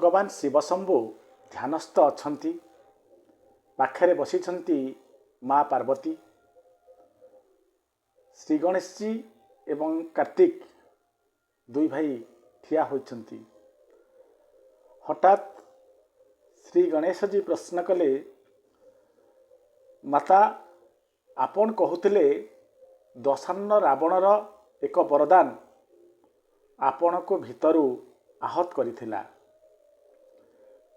ଭଗବାନ ଶିବଶମ୍ଭୁ ଧ୍ୟାନସ୍ଥ ଅଛନ୍ତି, ପାଖରେ ବସିଛନ୍ତି ମା ପାର୍ବତୀ, ଶ୍ରୀ ଗଣେଶଜୀ ଏବଂ କାର୍ତ୍ତିକ ଦୁଇ ଭାଇ ଠିଆ ହୋଇଛନ୍ତି। ହଠାତ୍ ଶ୍ରୀ ଗଣେଶଜୀ ପ୍ରଶ୍ନ କଲେ, ମାତା, ଆପଣ କହୁଥିଲେ ଦଶାନନ ରାବଣର ଏକ ବରଦାନ ଆପଣଙ୍କୁ ଭିତରୁ ଆହତ କରିଥିଲା।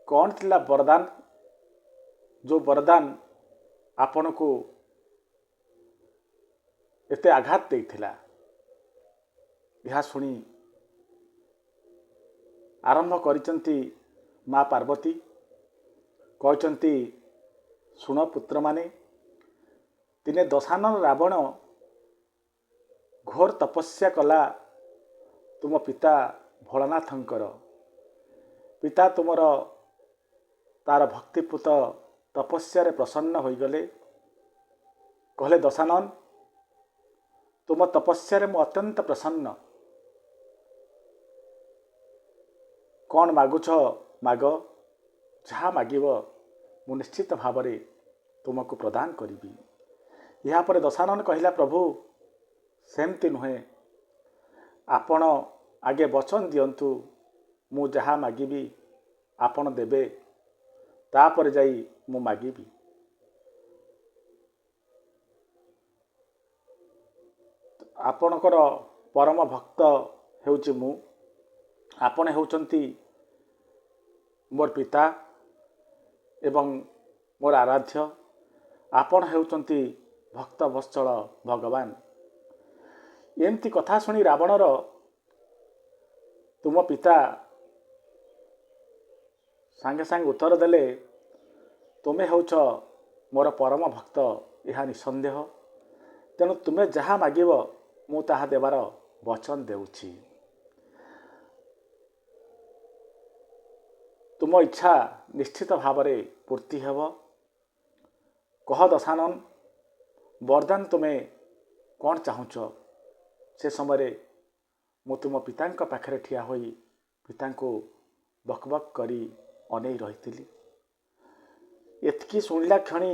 କ'ଣ ଥିଲା ବରଦାନ, ଯେଉଁ ବରଦାନ ଆପଣଙ୍କୁ ଏତେ ଆଘାତ ଦେଇଥିଲା? ଏହା ଶୁଣି ଆରମ୍ଭ କରିଛନ୍ତି ମା ପାର୍ବତୀ। କହିଛନ୍ତି, ଶୁଣ ପୁତ୍ରମାନେ, ଦିନେ ଦଶାନନ ରାବଣ ଘୋର ତପସ୍ୟା କଲା ତୁମ ପିତା ଭୋଳାନାଥଙ୍କର। ପିତା ତୁମର ତାର ଭକ୍ତିପୂତ ତପସ୍ୟାରେ ପ୍ରସନ୍ନ ହୋଇଗଲେ। କହିଲେ, ଦଶାନନ, ତୁମ ତପସ୍ୟାରେ ମୁଁ ଅତ୍ୟନ୍ତ ପ୍ରସନ୍ନ। କ'ଣ ମାଗୁଛ ମାଗ, ଯାହା ମାଗିବ ମୁଁ ନିଶ୍ଚିତ ଭାବରେ ତୁମକୁ ପ୍ରଦାନ କରିବି। ଏହାପରେ ଦଶାନନ କହିଲା, ପ୍ରଭୁ, ସେମିତି ନୁହେଁ, ଆପଣ ଆଗେ ବଚନ ଦିଅନ୍ତୁ, ମୁଁ ଯାହା ମାଗିବି ଆପଣ ଦେବେ, ତାପରେ ଯାଇ ମୁଁ ମାଗିବି। ଆପଣଙ୍କର ପରମ ଭକ୍ତ ହେଉଛି ମୁଁ, ଆପଣ ହେଉଛନ୍ତି ମୋର ପିତା ଏବଂ ମୋର ଆରାଧ୍ୟ, ଆପଣ ହେଉଛନ୍ତି ଭକ୍ତ ବତ୍ସଳ ଭଗବାନ। ଏମିତି କଥା ଶୁଣି ରାବଣର ତୁମ ପିତା ସାଙ୍ଗେ ସାଙ୍ଗେ ଉତ୍ତର ଦେଲେ, ତୁମେ ହେଉଛ ମୋର ପରମ ଭକ୍ତ, ଏହା ନିଃସନ୍ଦେହ, ତେଣୁ ତୁମେ ଯାହା ମାଗିବ ମୁଁ ତାହା ଦେବାର ବଚନ ଦେଉଛି। ତୁମ ଇଚ୍ଛା ନିଶ୍ଚିତ ଭାବରେ ପୂର୍ତ୍ତି ହେବ। କହ ଦଶାନନ, ବରଦାନ ତୁମେ କ'ଣ ଚାହୁଁଛ? ସେ ସମୟରେ ମୁଁ ତୁମ ପିତାଙ୍କ ପାଖରେ ଠିଆ ହୋଇ ପିତାଙ୍କୁ ବକବକ କରି ଅନେଇ ରହିଥିଲି। ଏତିକି ଶୁଣିଲା କ୍ଷଣି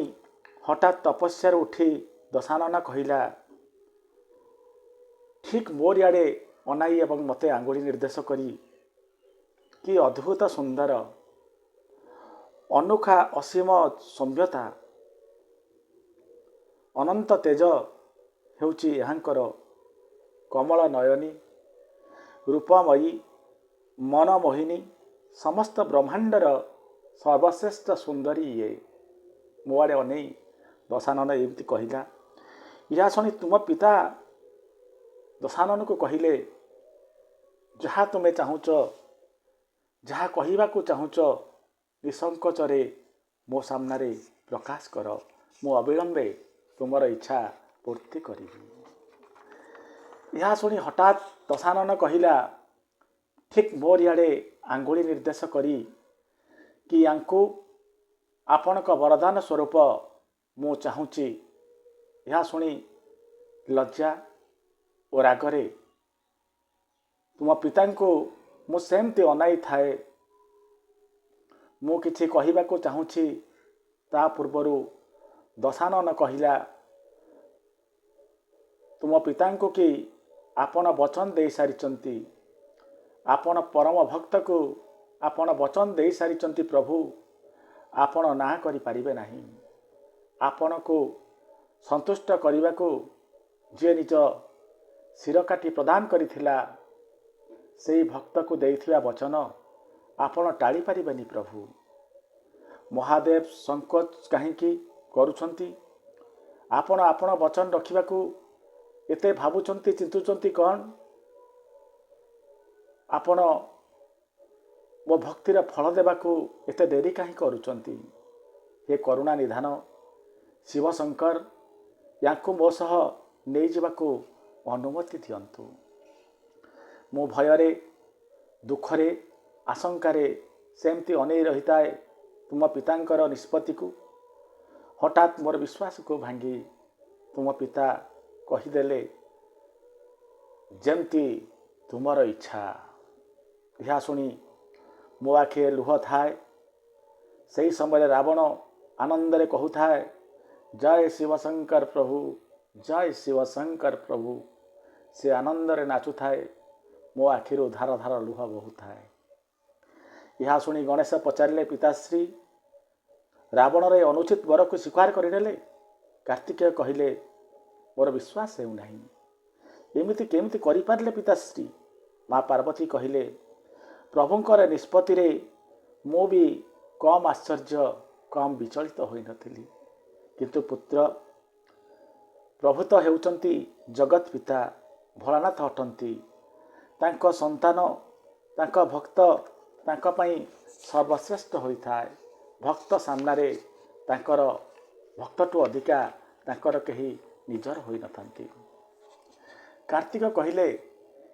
ହଠାତ୍ ତପସ୍ୟାରୁ ଉଠି ଦଶାନନ କହିଲା, ଠିକ୍ ମୋରି ଆଡ଼େ ଅନାଇ ଏବଂ ମୋତେ ଆଙ୍ଗୁଳି ନିର୍ଦ୍ଦେଶ କରି, କି ଅଦ୍ଭୁତ ସୁନ୍ଦର, ଅନୋଖା ଅସୀମ ସୌମ୍ୟତା, ଅନନ୍ତ ତେଜ ହେଉଛି ଏହାଙ୍କର କମଳ ନୟନୀ, ରୂପମୟୀ, ମନମୋହିନୀ, ସମସ୍ତ ବ୍ରହ୍ମାଣ୍ଡର ସର୍ବଶ୍ରେଷ୍ଠ ସୁନ୍ଦରୀ ଇଏ। ମୋ ଆଡ଼େ ଅନେଇ ଦଶାନନ ଏମିତି କହିଲା। ଏହା ଶୁଣି ତୁମ ପିତା ଦଶାନନକୁ କହିଲେ, ଯାହା ତୁମେ ଚାହୁଁଛ, ଯାହା କହିବାକୁ ଚାହୁଁଛ, ନିସଙ୍କୋଚରେ ମୋ ସାମ୍ନାରେ ପ୍ରକାଶ କର, ମୁଁ ଅବିଳମ୍ବେ ତୁମର ଇଚ୍ଛା ପୂର୍ତ୍ତି କରିବି। ଏହା ଶୁଣି ହଠାତ୍ ଦଶାନନ କହିଲା, ଠିକ୍ ମୋରି ଆଡ଼େ ଆଙ୍ଗୁଳି ନିର୍ଦ୍ଦେଶ କରି, କି ୟାଙ୍କୁ ଆପଣଙ୍କ ବରଦାନ ସ୍ୱରୂପ ମୁଁ ଚାହୁଁଛି। ଏହା ଶୁଣି ଲଜ୍ଜା ଓ ରାଗରେ ତୁମ ପିତାଙ୍କୁ ମୁଁ ସେମିତି ଅନାଇ ଥାଏ। ମୁଁ କିଛି କହିବାକୁ ଚାହୁଁଛି ତା ପୂର୍ବରୁ ଦଶାନନ କହିଲା, ତୁମ ପିତାଙ୍କୁ କି ଆପଣ ବଚନ ଦେଇସାରିଛନ୍ତି? ଆପଣ ପରମ ଭକ୍ତକୁ ଆପଣ ବଚନ ଦେଇସାରିଛନ୍ତି ପ୍ରଭୁ, ଆପଣ ନା କରିପାରିବେ ନାହିଁ। ଆପଣଙ୍କୁ ସନ୍ତୁଷ୍ଟ କରିବାକୁ ଯିଏ ନିଜ ଶିର କାଟି ପ୍ରଦାନ କରିଥିଲା, ସେଇ ଭକ୍ତକୁ ଦେଇଥିବା ବଚନ ଆପଣ ଟାଳି ପାରିବେନି ପ୍ରଭୁ। ମହାଦେବ ସଙ୍କୋଚ କାହିଁକି କରୁଛନ୍ତି? ଆପଣ ଆପଣ ବଚନ ରଖିବାକୁ ଏତେ ଭାବୁଛନ୍ତି, ଚିନ୍ତୁଛନ୍ତି କ'ଣ? ଆପଣ ମୋ ଭକ୍ତିର ଫଳ ଦେବାକୁ ଏତେ ଡେରି କାହିଁ କରୁଛନ୍ତି? ହେ କରୁଣା ନିଧାନ ଶିବଶଙ୍କର, ୟାଙ୍କୁ ମୋ ସହ ନେଇଯିବାକୁ ଅନୁମତି ଦିଅନ୍ତୁ। ମୁଁ ଭୟରେ, ଦୁଃଖରେ, ଆଶଙ୍କାରେ ସେମିତି ଅନେଇ ରହିଥାଏ ତୁମ ପିତାଙ୍କର ନିଷ୍ପତ୍ତିକୁ। ହଠାତ୍ ମୋର ବିଶ୍ୱାସକୁ ଭାଙ୍ଗି ତୁମ ପିତା କହିଦେଲେ, ଯେମିତି ତୁମର ଇଚ୍ଛା। ଏହା ଶୁଣି ମୋ ଆଖିରେ ଲୁହ ଥାଏ। ସେହି ସମୟରେ ରାବଣ ଆନନ୍ଦରେ କହୁଥାଏ, ଜୟ ଶିବଶଙ୍କର ପ୍ରଭୁ, ଜୟ ଶିବଶଙ୍କର ପ୍ରଭୁ। ସେ ଆନନ୍ଦରେ ନାଚୁଥାଏ, ମୋ ଆଖିରୁ ଧାର ଧାର ଲୁହ ବହୁଥାଏ। ଏହା ଶୁଣି ଗଣେଶ ପଚାରିଲେ, ପିତାଶ୍ରୀ, ରାବଣର ଏ ଅନୁଚିତ ବରକୁ ସ୍ୱୀକାର କରିନେଲେ? କାର୍ତ୍ତିକେୟ କହିଲେ, ମୋର ବିଶ୍ୱାସ ହେଉନାହିଁ, ଏମିତି କେମିତି କରିପାରିଲେ ପିତାଶ୍ରୀ? ମା ପାର୍ବତୀ କହିଲେ, ପ୍ରଭୁଙ୍କର ନିଷ୍ପତ୍ତିରେ ମୁଁ ବି କମ୍ ଆଶ୍ଚର୍ଯ୍ୟ, କମ୍ ବିଚଳିତ ହୋଇନଥିଲି। କିନ୍ତୁ ପୁତ୍ର, ପ୍ରଭୁ ତ ହେଉଛନ୍ତି ଜଗତ ପିତା, ଭୋଳାନାଥ ଅଟନ୍ତି। ତାଙ୍କ ସନ୍ତାନ, ତାଙ୍କ ଭକ୍ତ ତାଙ୍କ ପାଇଁ ସର୍ବଶ୍ରେଷ୍ଠ ହୋଇଥାଏ। ଭକ୍ତ ସାମ୍ନାରେ ତାଙ୍କର ଭକ୍ତଠୁ ଅଧିକା ତାଙ୍କର କେହି ନିଜର ହୋଇନଥାନ୍ତି। କାର୍ତ୍ତିକ କହିଲେ,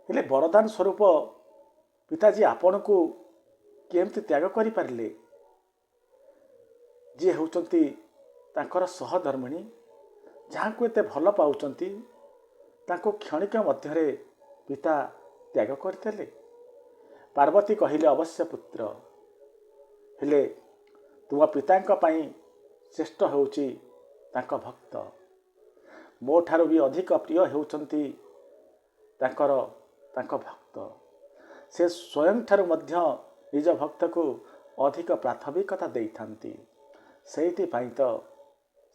ହେଲେ ବରଦାନ ସ୍ୱରୂପ ପିତାଜୀ ଆପଣଙ୍କୁ କେମିତି ତ୍ୟାଗ କରିପାରିଲେ, ଯିଏ ହେଉଛନ୍ତି ତାଙ୍କର ସହଧର୍ମିଣୀ, ଯାହାଙ୍କୁ ଏତେ ଭଲ ପାଉଛନ୍ତି, ତାଙ୍କୁ କ୍ଷଣିକ ମଧ୍ୟରେ ପିତା ତ୍ୟାଗ କରିଦେଲେ? ପାର୍ବତୀ କହିଲେ, ଅବଶ୍ୟ ପୁତ୍ର, ହେଲେ ତୁମ ପିତାଙ୍କ ପାଇଁ ଶ୍ରେଷ୍ଠ ହେଉଛି ତାଙ୍କ ଭକ୍ତ। ମୋ ଠାରୁ ବି ଅଧିକ ପ୍ରିୟ ହେଉଛନ୍ତି ତାଙ୍କ ଭକ୍ତ। ସେ ସ୍ୱୟଂ ଠାରୁ ମଧ୍ୟ ନିଜ ଭକ୍ତକୁ ଅଧିକ ପ୍ରାଥମିକତା ଦେଇଥାନ୍ତି। ସେଇଥିପାଇଁ ତ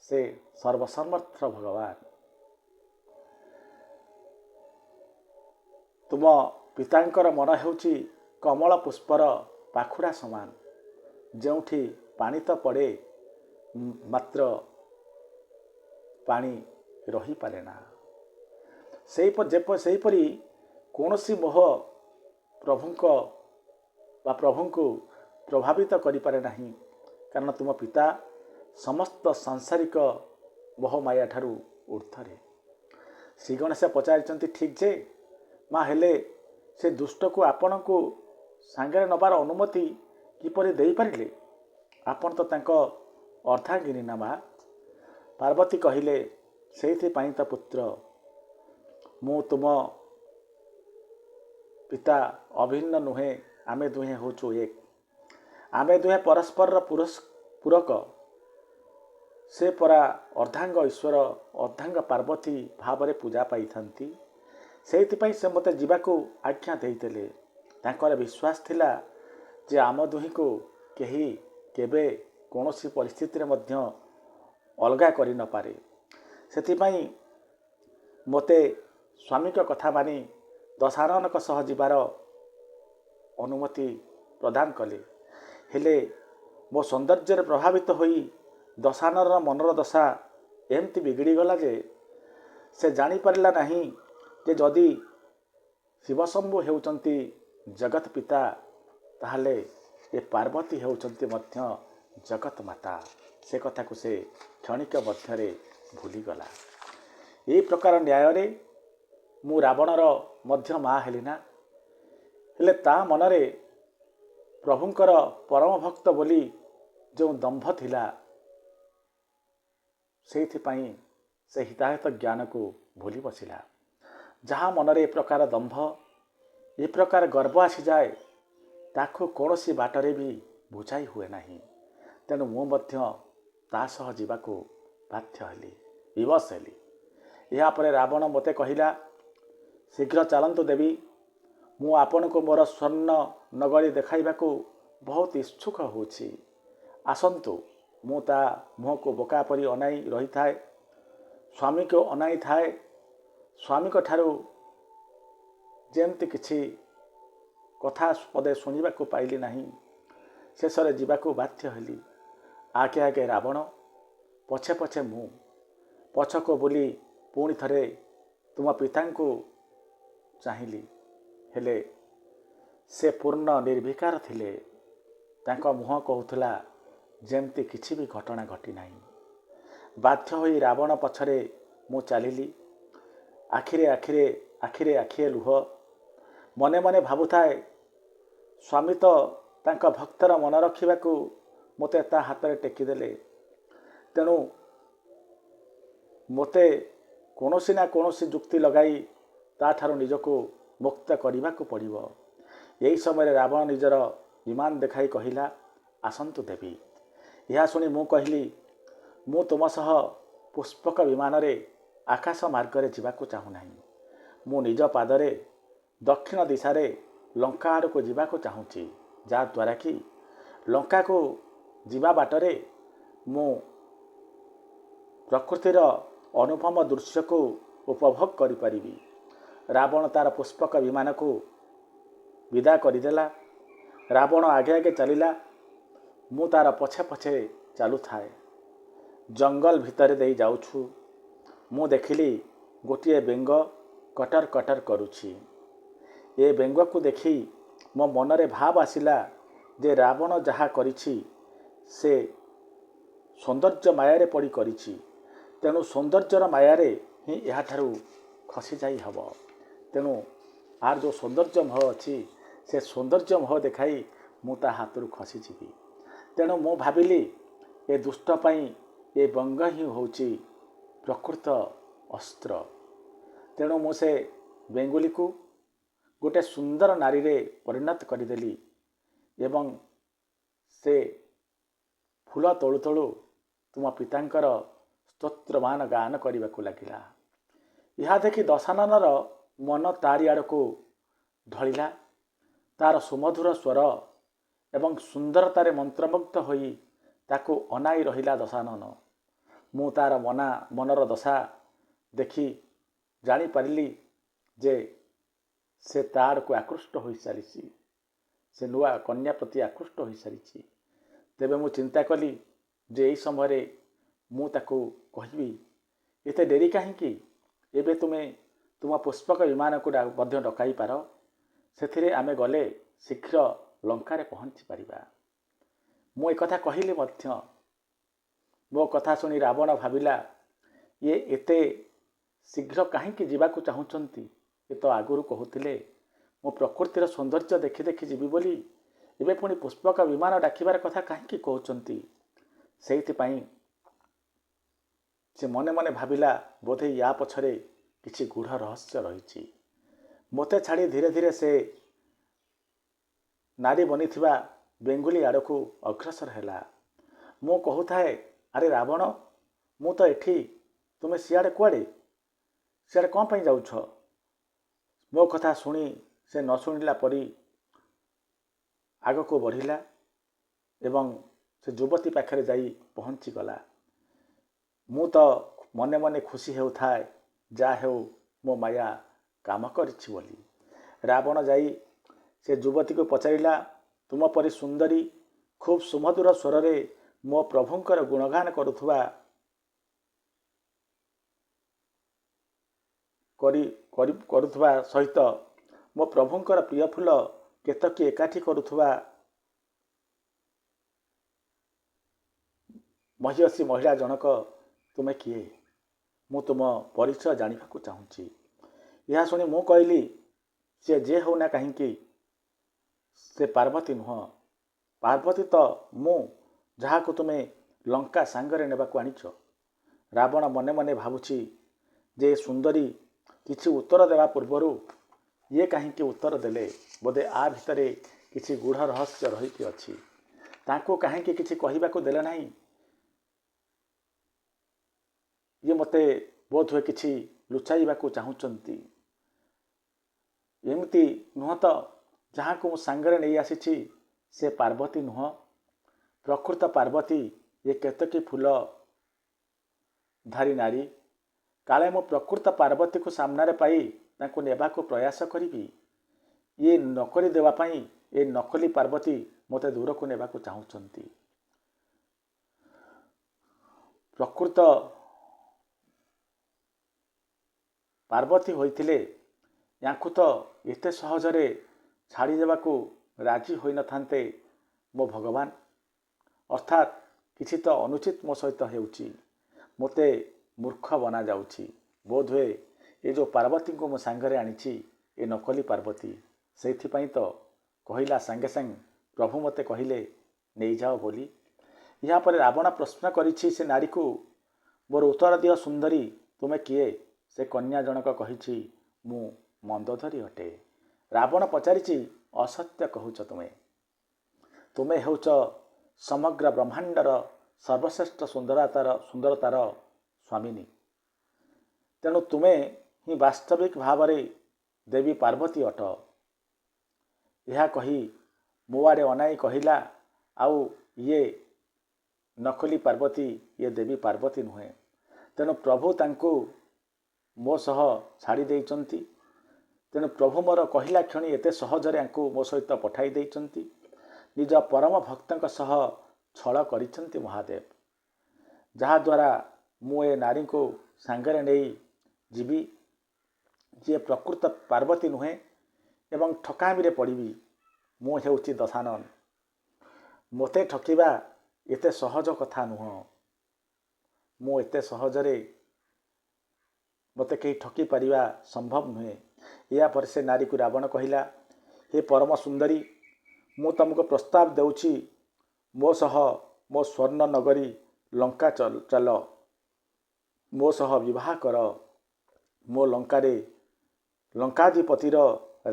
ସେ ସର୍ବସମର୍ଥ ଭଗବାନ। ତୁମ ପିତାଙ୍କର ମନ ହେଉଛି କମଳ ପୁଷ୍ପର ପାଖୁଡ଼ା ସମାନ, ଯେଉଁଠି ପାଣି ତ ପଡ଼େ, ମାତ୍ର ପାଣି ରହିପାରେ ନା। ସେହିପରି କୌଣସି ମୋହ ପ୍ରଭୁଙ୍କ ବା ପ୍ରଭୁଙ୍କୁ ପ୍ରଭାବିତ କରିପାରେ ନାହିଁ, କାରଣ ତୁମ ପିତା ସମସ୍ତ ସାଂସାରିକ ମୋହମାୟା ଠାରୁ ଉର୍ଦ୍ଧ୍ୱରେ। ଶ୍ରୀ ଗଣେଶ ପଚାରିଛନ୍ତି, ଠିକ୍ ଯେ ମା, ହେଲେ ସେ ଦୁଷ୍ଟକୁ ଆପଣଙ୍କୁ ସାଙ୍ଗରେ ନେବାର ଅନୁମତି କିପରି ଦେଇପାରିଲେ? ଆପଣ ତ ତାଙ୍କ ଅର୍ଦ୍ଧାଙ୍ଗିନୀ ନା ମା? ପାର୍ବତୀ କହିଲେ, ସେଇଥିପାଇଁ ତ ପୁତ୍ର, ମୁଁ ତୁମ ପିତା ଅଭିନ୍ନ ନୁହେଁ, ଆମେ ଦୁହେଁ ହେଉଛୁ ଏକ। ଆମେ ଦୁହେଁ ପରସ୍ପରର ପୂରକ। ସେ ପରା ଅର୍ଦ୍ଧାଙ୍ଗ ଈଶ୍ୱର, ଅର୍ଦ୍ଧାଙ୍ଗ ପାର୍ବତୀ ଭାବରେ ପୂଜା ପାଇଥାନ୍ତି। ସେଇଥିପାଇଁ ସେ ମୋତେ ଯିବାକୁ ଆଜ୍ଞା ଦେଇଦେଲେ। ତାଙ୍କର ବିଶ୍ୱାସ ଥିଲା ଯେ ଆମ ଦୁହିଁଙ୍କୁ କେହି କେବେ କୌଣସି ପରିସ୍ଥିତିରେ ମଧ୍ୟ ଅଲଗା କରିନପାରେ। ସେଥିପାଇଁ ମୋତେ ସ୍ୱାମୀଙ୍କ କଥା ମାନି ଦଶାନନଙ୍କ ସହ ଯିବାର ଅନୁମତି ପ୍ରଦାନ କଲେ। ହେଲେ ମୋ ସୌନ୍ଦର୍ଯ୍ୟରେ ପ୍ରଭାବିତ ହୋଇ ଦଶାନନର ମନର ଦଶା ଏମିତି ବିଗିଡ଼ିଗଲା ଯେ ସେ ଜାଣିପାରିଲା ନାହିଁ ଯେ ଯଦି ଶିବଶମ୍ଭୁ ହେଉଛନ୍ତି ଜଗତ ପିତା, ତାହେଲେ ଏ ପାର୍ବତୀ ହେଉଛନ୍ତି ମଧ୍ୟ ଜଗତ ମାତା। ସେ କଥାକୁ ସେ କ୍ଷଣିକ ମଧ୍ୟରେ ଭୁଲିଗଲା। ଏହି ପ୍ରକାର ନ୍ୟାୟରେ ମୁଁ ରାବଣର ମଧ୍ୟ ମା ହେଲି ନା। ହେଲେ ତା ମନରେ ପ୍ରଭୁଙ୍କର ପରମ ଭକ୍ତ ବୋଲି ଯେଉଁ ଦମ୍ଭ ଥିଲା, ସେଇଥିପାଇଁ ସେ ହିତାହିତ ଜ୍ଞାନକୁ ଭୁଲି ବସିଲା। ଯାହା ମନରେ ଏ ପ୍ରକାର ଦମ୍ଭ, ଏ ପ୍ରକାର ଗର୍ବ ଆସିଯାଏ, ତାକୁ କୌଣସି ବାଟରେ ବି ବୁଝାଇ ହୁଏ ନାହିଁ। ତେଣୁ ମୁଁ ମଧ୍ୟ ତା ସହ ଯିବାକୁ ବାଧ୍ୟ ହେଲି, ବିବଶ ହେଲି। ଏହାପରେ ରାବଣ ମୋତେ କହିଲା, ଶୀଘ୍ର ଚାଲନ୍ତୁ ଦେବୀ, ମୁଁ ଆପଣଙ୍କୁ ମୋର ସ୍ୱର୍ଣ୍ଣ ନଗରୀ ଦେଖାଇବାକୁ ବହୁତ ଇଚ୍ଛୁକ ହେଉଛି। ଆସନ୍ତୁ। ମୁଁ ତା ମୁହଁକୁ ବୋକା ପରି ଅନାଇ ରହିଥାଏ, ସ୍ୱାମୀକୁ ଅନାଇଥାଏ। ସ୍ୱାମୀଙ୍କ ଠାରୁ ଯେମିତି କିଛି କଥା ପଦେ ଶୁଣିବାକୁ ପାଇଲି ନାହିଁ। ଶେଷରେ ଯିବାକୁ ବାଧ୍ୟ ହେଲି। ଆଗେ ଆଗେ ରାବଣ, ପଛେ ପଛେ ମୁଁ। ପଛକୁ ବୁଲି ପୁଣି ଥରେ ତୁମ ପିତାଙ୍କୁ ଚାହିଁଲି, ହେଲେ ସେ ପୂର୍ଣ୍ଣ ନିର୍ବିକାର ଥିଲେ। ତାଙ୍କ ମୁହଁ କହୁଥିଲା ଯେମିତି କିଛି ବି ଘଟଣା ଘଟିନାହିଁ। ବାଧ୍ୟ ହୋଇ ରାବଣ ପଛରେ ମୁଁ ଚାଲିଲି। ଆଖିରେ ଆଖିରେ ଆଖିରେ ଆଖିଏ ଲୁହ। ମନେ ମନେ ଭାବୁଥାଏ, ସ୍ୱାମୀ ତ ତାଙ୍କ ଭକ୍ତର ମନ ରଖିବାକୁ ମୋତେ ତା ହାତରେ ଟେକିଦେଲେ, ତେଣୁ ମୋତେ କୌଣସି ନା କୌଣସି ଯୁକ୍ତି ଲଗାଇ ତାଠାରୁ ନିଜକୁ ମୁକ୍ତ କରିବାକୁ ପଡ଼ିବ। ଏହି ସମୟରେ ରାବଣ ନିଜର ବିମାନ ଦେଖାଇ କହିଲା, ଆସନ୍ତୁ ଦେବୀ। ଏହା ଶୁଣି ମୁଁ କହିଲି, ମୁଁ ତୁମ ସହ ପୁଷ୍ପକ ବିମାନରେ ଆକାଶ ମାର୍ଗରେ ଯିବାକୁ ଚାହୁଁନାହିଁ। ମୁଁ ନିଜ ପାଦରେ ଦକ୍ଷିଣ ଦିଶାରେ ଲଙ୍କା ଆଡ଼କୁ ଯିବାକୁ ଚାହୁଁଛି, ଯାହାଦ୍ୱାରା କି ଲଙ୍କାକୁ ଯିବା ବାଟରେ ମୁଁ ପ୍ରକୃତିର ଅନୁପମ ଦୃଶ୍ୟକୁ ଉପଭୋଗ କରିପାରିବି। ରାବଣ ତାର ପୁଷ୍ପକ ବିମାନକୁ ବିଦା କରିଦେଲା। ରାବଣ ଆଗେ ଆଗେ ଚାଲିଲା, ମୁଁ ତାର ପଛେ ପଛେ ଚାଲୁଥାଏ। ଜଙ୍ଗଲ ଭିତରେ ଦେଇ ଯାଉଛୁ, ମୁଁ ଦେଖିଲି ଗୋଟିଏ ବେଙ୍ଗ କଟର କଟର କରୁଛି। ଏ ବେଙ୍ଗକୁ ଦେଖି ମୋ ମନରେ ଭାବ ଆସିଲା ଯେ ରାବଣ ଯାହା କରିଛି ସେ ସୌନ୍ଦର୍ଯ୍ୟ ମାୟାରେ ପଡ଼ି କରିଛି। ତେଣୁ ସୌନ୍ଦର୍ଯ୍ୟର ମାୟାରେ ହିଁ ଏହାଠାରୁ ଖସିଯାଇ ହେବ। ତେଣୁ ଆର ଯେଉଁ ସୌନ୍ଦର୍ଯ୍ୟ ମୋହ ଅଛି, ସେ ସୌନ୍ଦର୍ଯ୍ୟ ମୋହ ଦେଖାଇ ମୁଁ ତା ହାତରୁ ଖସିଯିବି। ତେଣୁ ମୁଁ ଭାବିଲି, ଏ ଦୁଷ୍ଟ ପାଇଁ ଏ ବେଙ୍ଗ ହିଁ ହେଉଛି ପ୍ରକୃତ ଅସ୍ତ୍ର। ତେଣୁ ମୁଁ ସେ ବେଙ୍ଗୁଲିକୁ ଗୋଟେ ସୁନ୍ଦର ନାରୀରେ ପରିଣତ କରିଦେଲି ଏବଂ ସେ ଫୁଲ ତୋଳୁ ତୋଳୁ ତୁମ ପିତାଙ୍କର ସ୍ତୋତ୍ରମାନ ଗାନ କରିବାକୁ ଲାଗିଲା। ଏହା ଦେଖି ଦଶାନନର ମନ ତାରି ଆଡ଼କୁ ଢଳିଲା। ତାର ସୁମଧୁର ସ୍ୱର ଏବଂ ସୁନ୍ଦରତାରେ ମନ୍ତ୍ରମୁଗ୍ଧ ହୋଇ ତାକୁ ଅନାଇ ରହିଲା ଦଶାନନ। ମୁଁ ତାର ମନର ଦଶା ଦେଖି ଜାଣିପାରିଲି ଯେ ସେ ତା ଆଡ଼କୁ ଆକୃଷ୍ଟ ହୋଇସାରିଛି, ସେ ନୂଆ କନ୍ୟା ପ୍ରତି ଆକୃଷ୍ଟ ହୋଇସାରିଛି। ତେବେ ମୁଁ ଚିନ୍ତା କଲି ଯେ ଏହି ସମୟରେ ମୁଁ ତାକୁ କହିବି, ଏତେ ଡେରି କାହିଁକି? ଏବେ ତୁମେ ତୁମ ପୁଷ୍ପକ ବିମାନକୁ ମଧ୍ୟ ଡକାଇ ପାର, ସେଥିରେ ଆମେ ଗଲେ ଶୀଘ୍ର ଲଙ୍କାରେ ପହଞ୍ଚି ପାରିବା। ମୁଁ ଏକଥା କହିଲି ମଧ୍ୟ। ମୋ କଥା ଶୁଣି ରାବଣ ଭାବିଲା, ଇଏ ଏତେ ଶୀଘ୍ର କାହିଁକି ଯିବାକୁ ଚାହୁଁଛନ୍ତି? ଏ ତ ଆଗରୁ କହୁଥିଲେ ମୁଁ ପ୍ରକୃତିର ସୌନ୍ଦର୍ଯ୍ୟ ଦେଖି ଦେଖି ଯିବି ବୋଲି, ଏବେ ପୁଣି ପୁଷ୍ପକ ବିମାନ ଡାକିବାର କଥା କାହିଁକି କହୁଛନ୍ତି? ସେଇଥିପାଇଁ ସେ ମନେ ମନେ ଭାବିଲା, ବୋଧେ ୟା ପଛରେ କିଛି ଗୂଢ଼ ରହସ୍ୟ ରହିଛି। ମୋତେ ଛାଡ଼ି ଧୀରେ ଧୀରେ ସେ ନାରୀ ବନିଥିବା ବେଙ୍ଗୁଲି ଆଡ଼କୁ ଅଗ୍ରସର ହେଲା। ମୁଁ କହୁଥାଏ, ଆରେ ରାବଣ, ମୁଁ ତ ଏଠି, ତୁମେ ସିଆଡ଼େ କୁଆଡ଼େ? ସିଆଡ଼େ କ'ଣ ପାଇଁ ଯାଉଛ? ମୋ କଥା ଶୁଣି ସେ ନ ଶୁଣିଲା ପରି ଆଗକୁ ବଢ଼ିଲା ଏବଂ ସେ ଯୁବତୀ ପାଖରେ ଯାଇ ପହଞ୍ଚିଗଲା। ମୁଁ ତ ମନେ ମନେ ଖୁସି ହେଉଥାଏ, ଯାହା ହେଉ ମୋ ମାୟା କାମ କରିଛି ବୋଲି। ରାବଣ ଯାଇ ସେ ଯୁବତୀକୁ ପଚାରିଲା, ତୁମ ପରି ସୁନ୍ଦରୀ, ଖୁବ୍ ସୁମଧୁର ସ୍ୱରରେ ମୋ ପ୍ରଭୁଙ୍କର ଗୁଣଗାନ କରୁଥିବା କରୁଥିବା ସହିତ ମୋ ପ୍ରଭୁଙ୍କର ପ୍ରିୟ ଫୁଲ କେତକୀ ଏକାଠି କରୁଥିବା ମହିୟସୀ ମହିଳା ଜଣକ ତୁମେ କିଏ? ମୁଁ ତୁମ ପରିଚୟ ଜାଣିବାକୁ ଚାହୁଁଛି। ଏହା ଶୁଣି ମୁଁ କହିଲି, ସିଏ ଯେ ହେଉନା କାହିଁକି, ସେ ପାର୍ବତୀ ନୁହଁ। ପାର୍ବତୀ ତ ମୁଁ, ଯାହାକୁ ତୁମେ ଲଙ୍କା ସାଙ୍ଗରେ ନେବାକୁ ଆଣିଛ। ରାବଣ ମନେ ମନେ ଭାବୁଛି ଯେ ସୁନ୍ଦରୀ କିଛି ଉତ୍ତର ଦେବା ପୂର୍ବରୁ ଇଏ କାହିଁକି ଉତ୍ତର ଦେଲେ, ବୋଧେ ଆ ଭିତରେ କିଛି ଗୂଢ଼ ରହସ୍ୟ ରହିକି ଅଛି। ତାଙ୍କୁ କାହିଁକି କିଛି କହିବାକୁ ଦେଲେ ନାହିଁ? ଇଏ ମୋତେ ବୋଧହୁଏ କିଛି ଲୁଚାଇବାକୁ ଚାହୁଁଛନ୍ତି। ଏମିତି ନୁହଁ ତ ଯାହାକୁ ମୁଁ ସାଙ୍ଗରେ ନେଇ ଆସିଛି ସେ ପାର୍ବତୀ ନୁହଁ? ପ୍ରକୃତ ପାର୍ବତୀ ଏ କେତକୀ ଫୁଲ ଧାରୀ ନାରୀ। କାଳେ ମୁଁ ପ୍ରକୃତ ପାର୍ବତୀକୁ ସାମ୍ନାରେ ପାଇ ତାଙ୍କୁ ନେବାକୁ ପ୍ରୟାସ କରିବି, ଇଏ ନକଲି ଦେବା ପାଇଁ ଏ ନକଲି ପାର୍ବତୀ ମୋତେ ଦୂରକୁ ନେବାକୁ ଚାହୁଁଛନ୍ତି। ପ୍ରକୃତ ପାର୍ବତୀ ହୋଇଥିଲେ ୟାଙ୍କୁ ତ ଏତେ ସହଜରେ ଛାଡ଼ିଦେବାକୁ ରାଜି ହୋଇନଥାନ୍ତେ ମୋ ଭଗବାନ। ଅର୍ଥାତ୍ କିଛି ତ ଅନୁଚିତ ମୋ ସହିତ ହେଉଛି, ମୋତେ ମୂର୍ଖ ବନାଯାଉଛି। ବୋଧହୁଏ ଏ ଯେଉଁ ପାର୍ବତୀଙ୍କୁ ମୁଁ ସାଙ୍ଗରେ ଆଣିଛି ଏ ନକଲି ପାର୍ବତୀ, ସେଇଥିପାଇଁ ତ କହିଲା ସାଙ୍ଗେ ସାଙ୍ଗେ ପ୍ରଭୁ ମୋତେ କହିଲେ ନେଇଯାଅ ବୋଲି। ଏହାପରେ ରାବଣ ପ୍ରଶ୍ନ କରିଛି ସେ ନାରୀକୁ, ମୋର ଉତ୍ତର ଦିଅ ସୁନ୍ଦରୀ, ତୁମେ କିଏ? ସେ କନ୍ୟା ଜଣକ କହିଛି, ମୁଁ ମନ୍ଦୋଦରୀ ଅଟେ। ରାବଣ ପଚାରିଛି, ଅସତ୍ୟ କହୁଛ ତୁମେ। ତୁମେ ହେଉଛ ସମଗ୍ର ବ୍ରହ୍ମାଣ୍ଡର ସର୍ବଶ୍ରେଷ୍ଠ ସୁନ୍ଦରତାର ସ୍ୱାମିନୀ। ତେଣୁ ତୁମେ ହିଁ ବାସ୍ତବିକ ଭାବରେ ଦେବୀ ପାର୍ବତୀ ଅଟ। ଏହା କହି ମୋ ଆଡ଼େ ଅନାଇ କହିଲା, ଆଉ ଇଏ ନକଲି ପାର୍ବତୀ, ଇଏ ଦେବୀ ପାର୍ବତୀ ନୁହେଁ। ତେଣୁ ପ୍ରଭୁ ତାଙ୍କୁ ମୋ ସହ ଛାଡ଼ି ଦେଇଛନ୍ତି। ତେଣୁ ପ୍ରଭୁ ମୋର କହିଲା କ୍ଷଣି ଏତେ ସହଜରେ ୟାଙ୍କୁ ମୋ ସହିତ ପଠାଇ ଦେଇଛନ୍ତି। ନିଜ ପରମ ଭକ୍ତଙ୍କ ସହ ଛଳ କରିଛନ୍ତି ମହାଦେବ, ଯାହାଦ୍ୱାରା ମୁଁ ଏ ନାରୀଙ୍କୁ ସାଙ୍ଗରେ ନେଇ ଯିବି, ଯିଏ ପ୍ରକୃତ ପାର୍ବତୀ ନୁହେଁ, ଏବଂ ଠକାମିରେ ପଡ଼ିବି। ମୁଁ ହେଉଛି ଦଶାନନ। ମୋତେ ଠକିବା ଏତେ ସହଜ କଥା ନୁହଁ। ମୁଁ ଏତେ ସହଜରେ ମୋତେ କେହି ଠକି ପାରିବା ସମ୍ଭବ ନୁହେଁ। ଏହାପରେ ସେ ନାରୀକୁ ରାବଣ କହିଲା, ହେ ପରମ ସୁନ୍ଦରୀ, ମୁଁ ତୁମକୁ ପ୍ରସ୍ତାବ ଦେଉଛି, ମୋ ସହ ମୋ ସ୍ୱର୍ଣ୍ଣ ନଗରୀ ଲଙ୍କା ଚାଲ, ମୋ ସହ ବିବାହ କର, ମୋ ଲଙ୍କାରେ ଲଙ୍କାଧିପତିର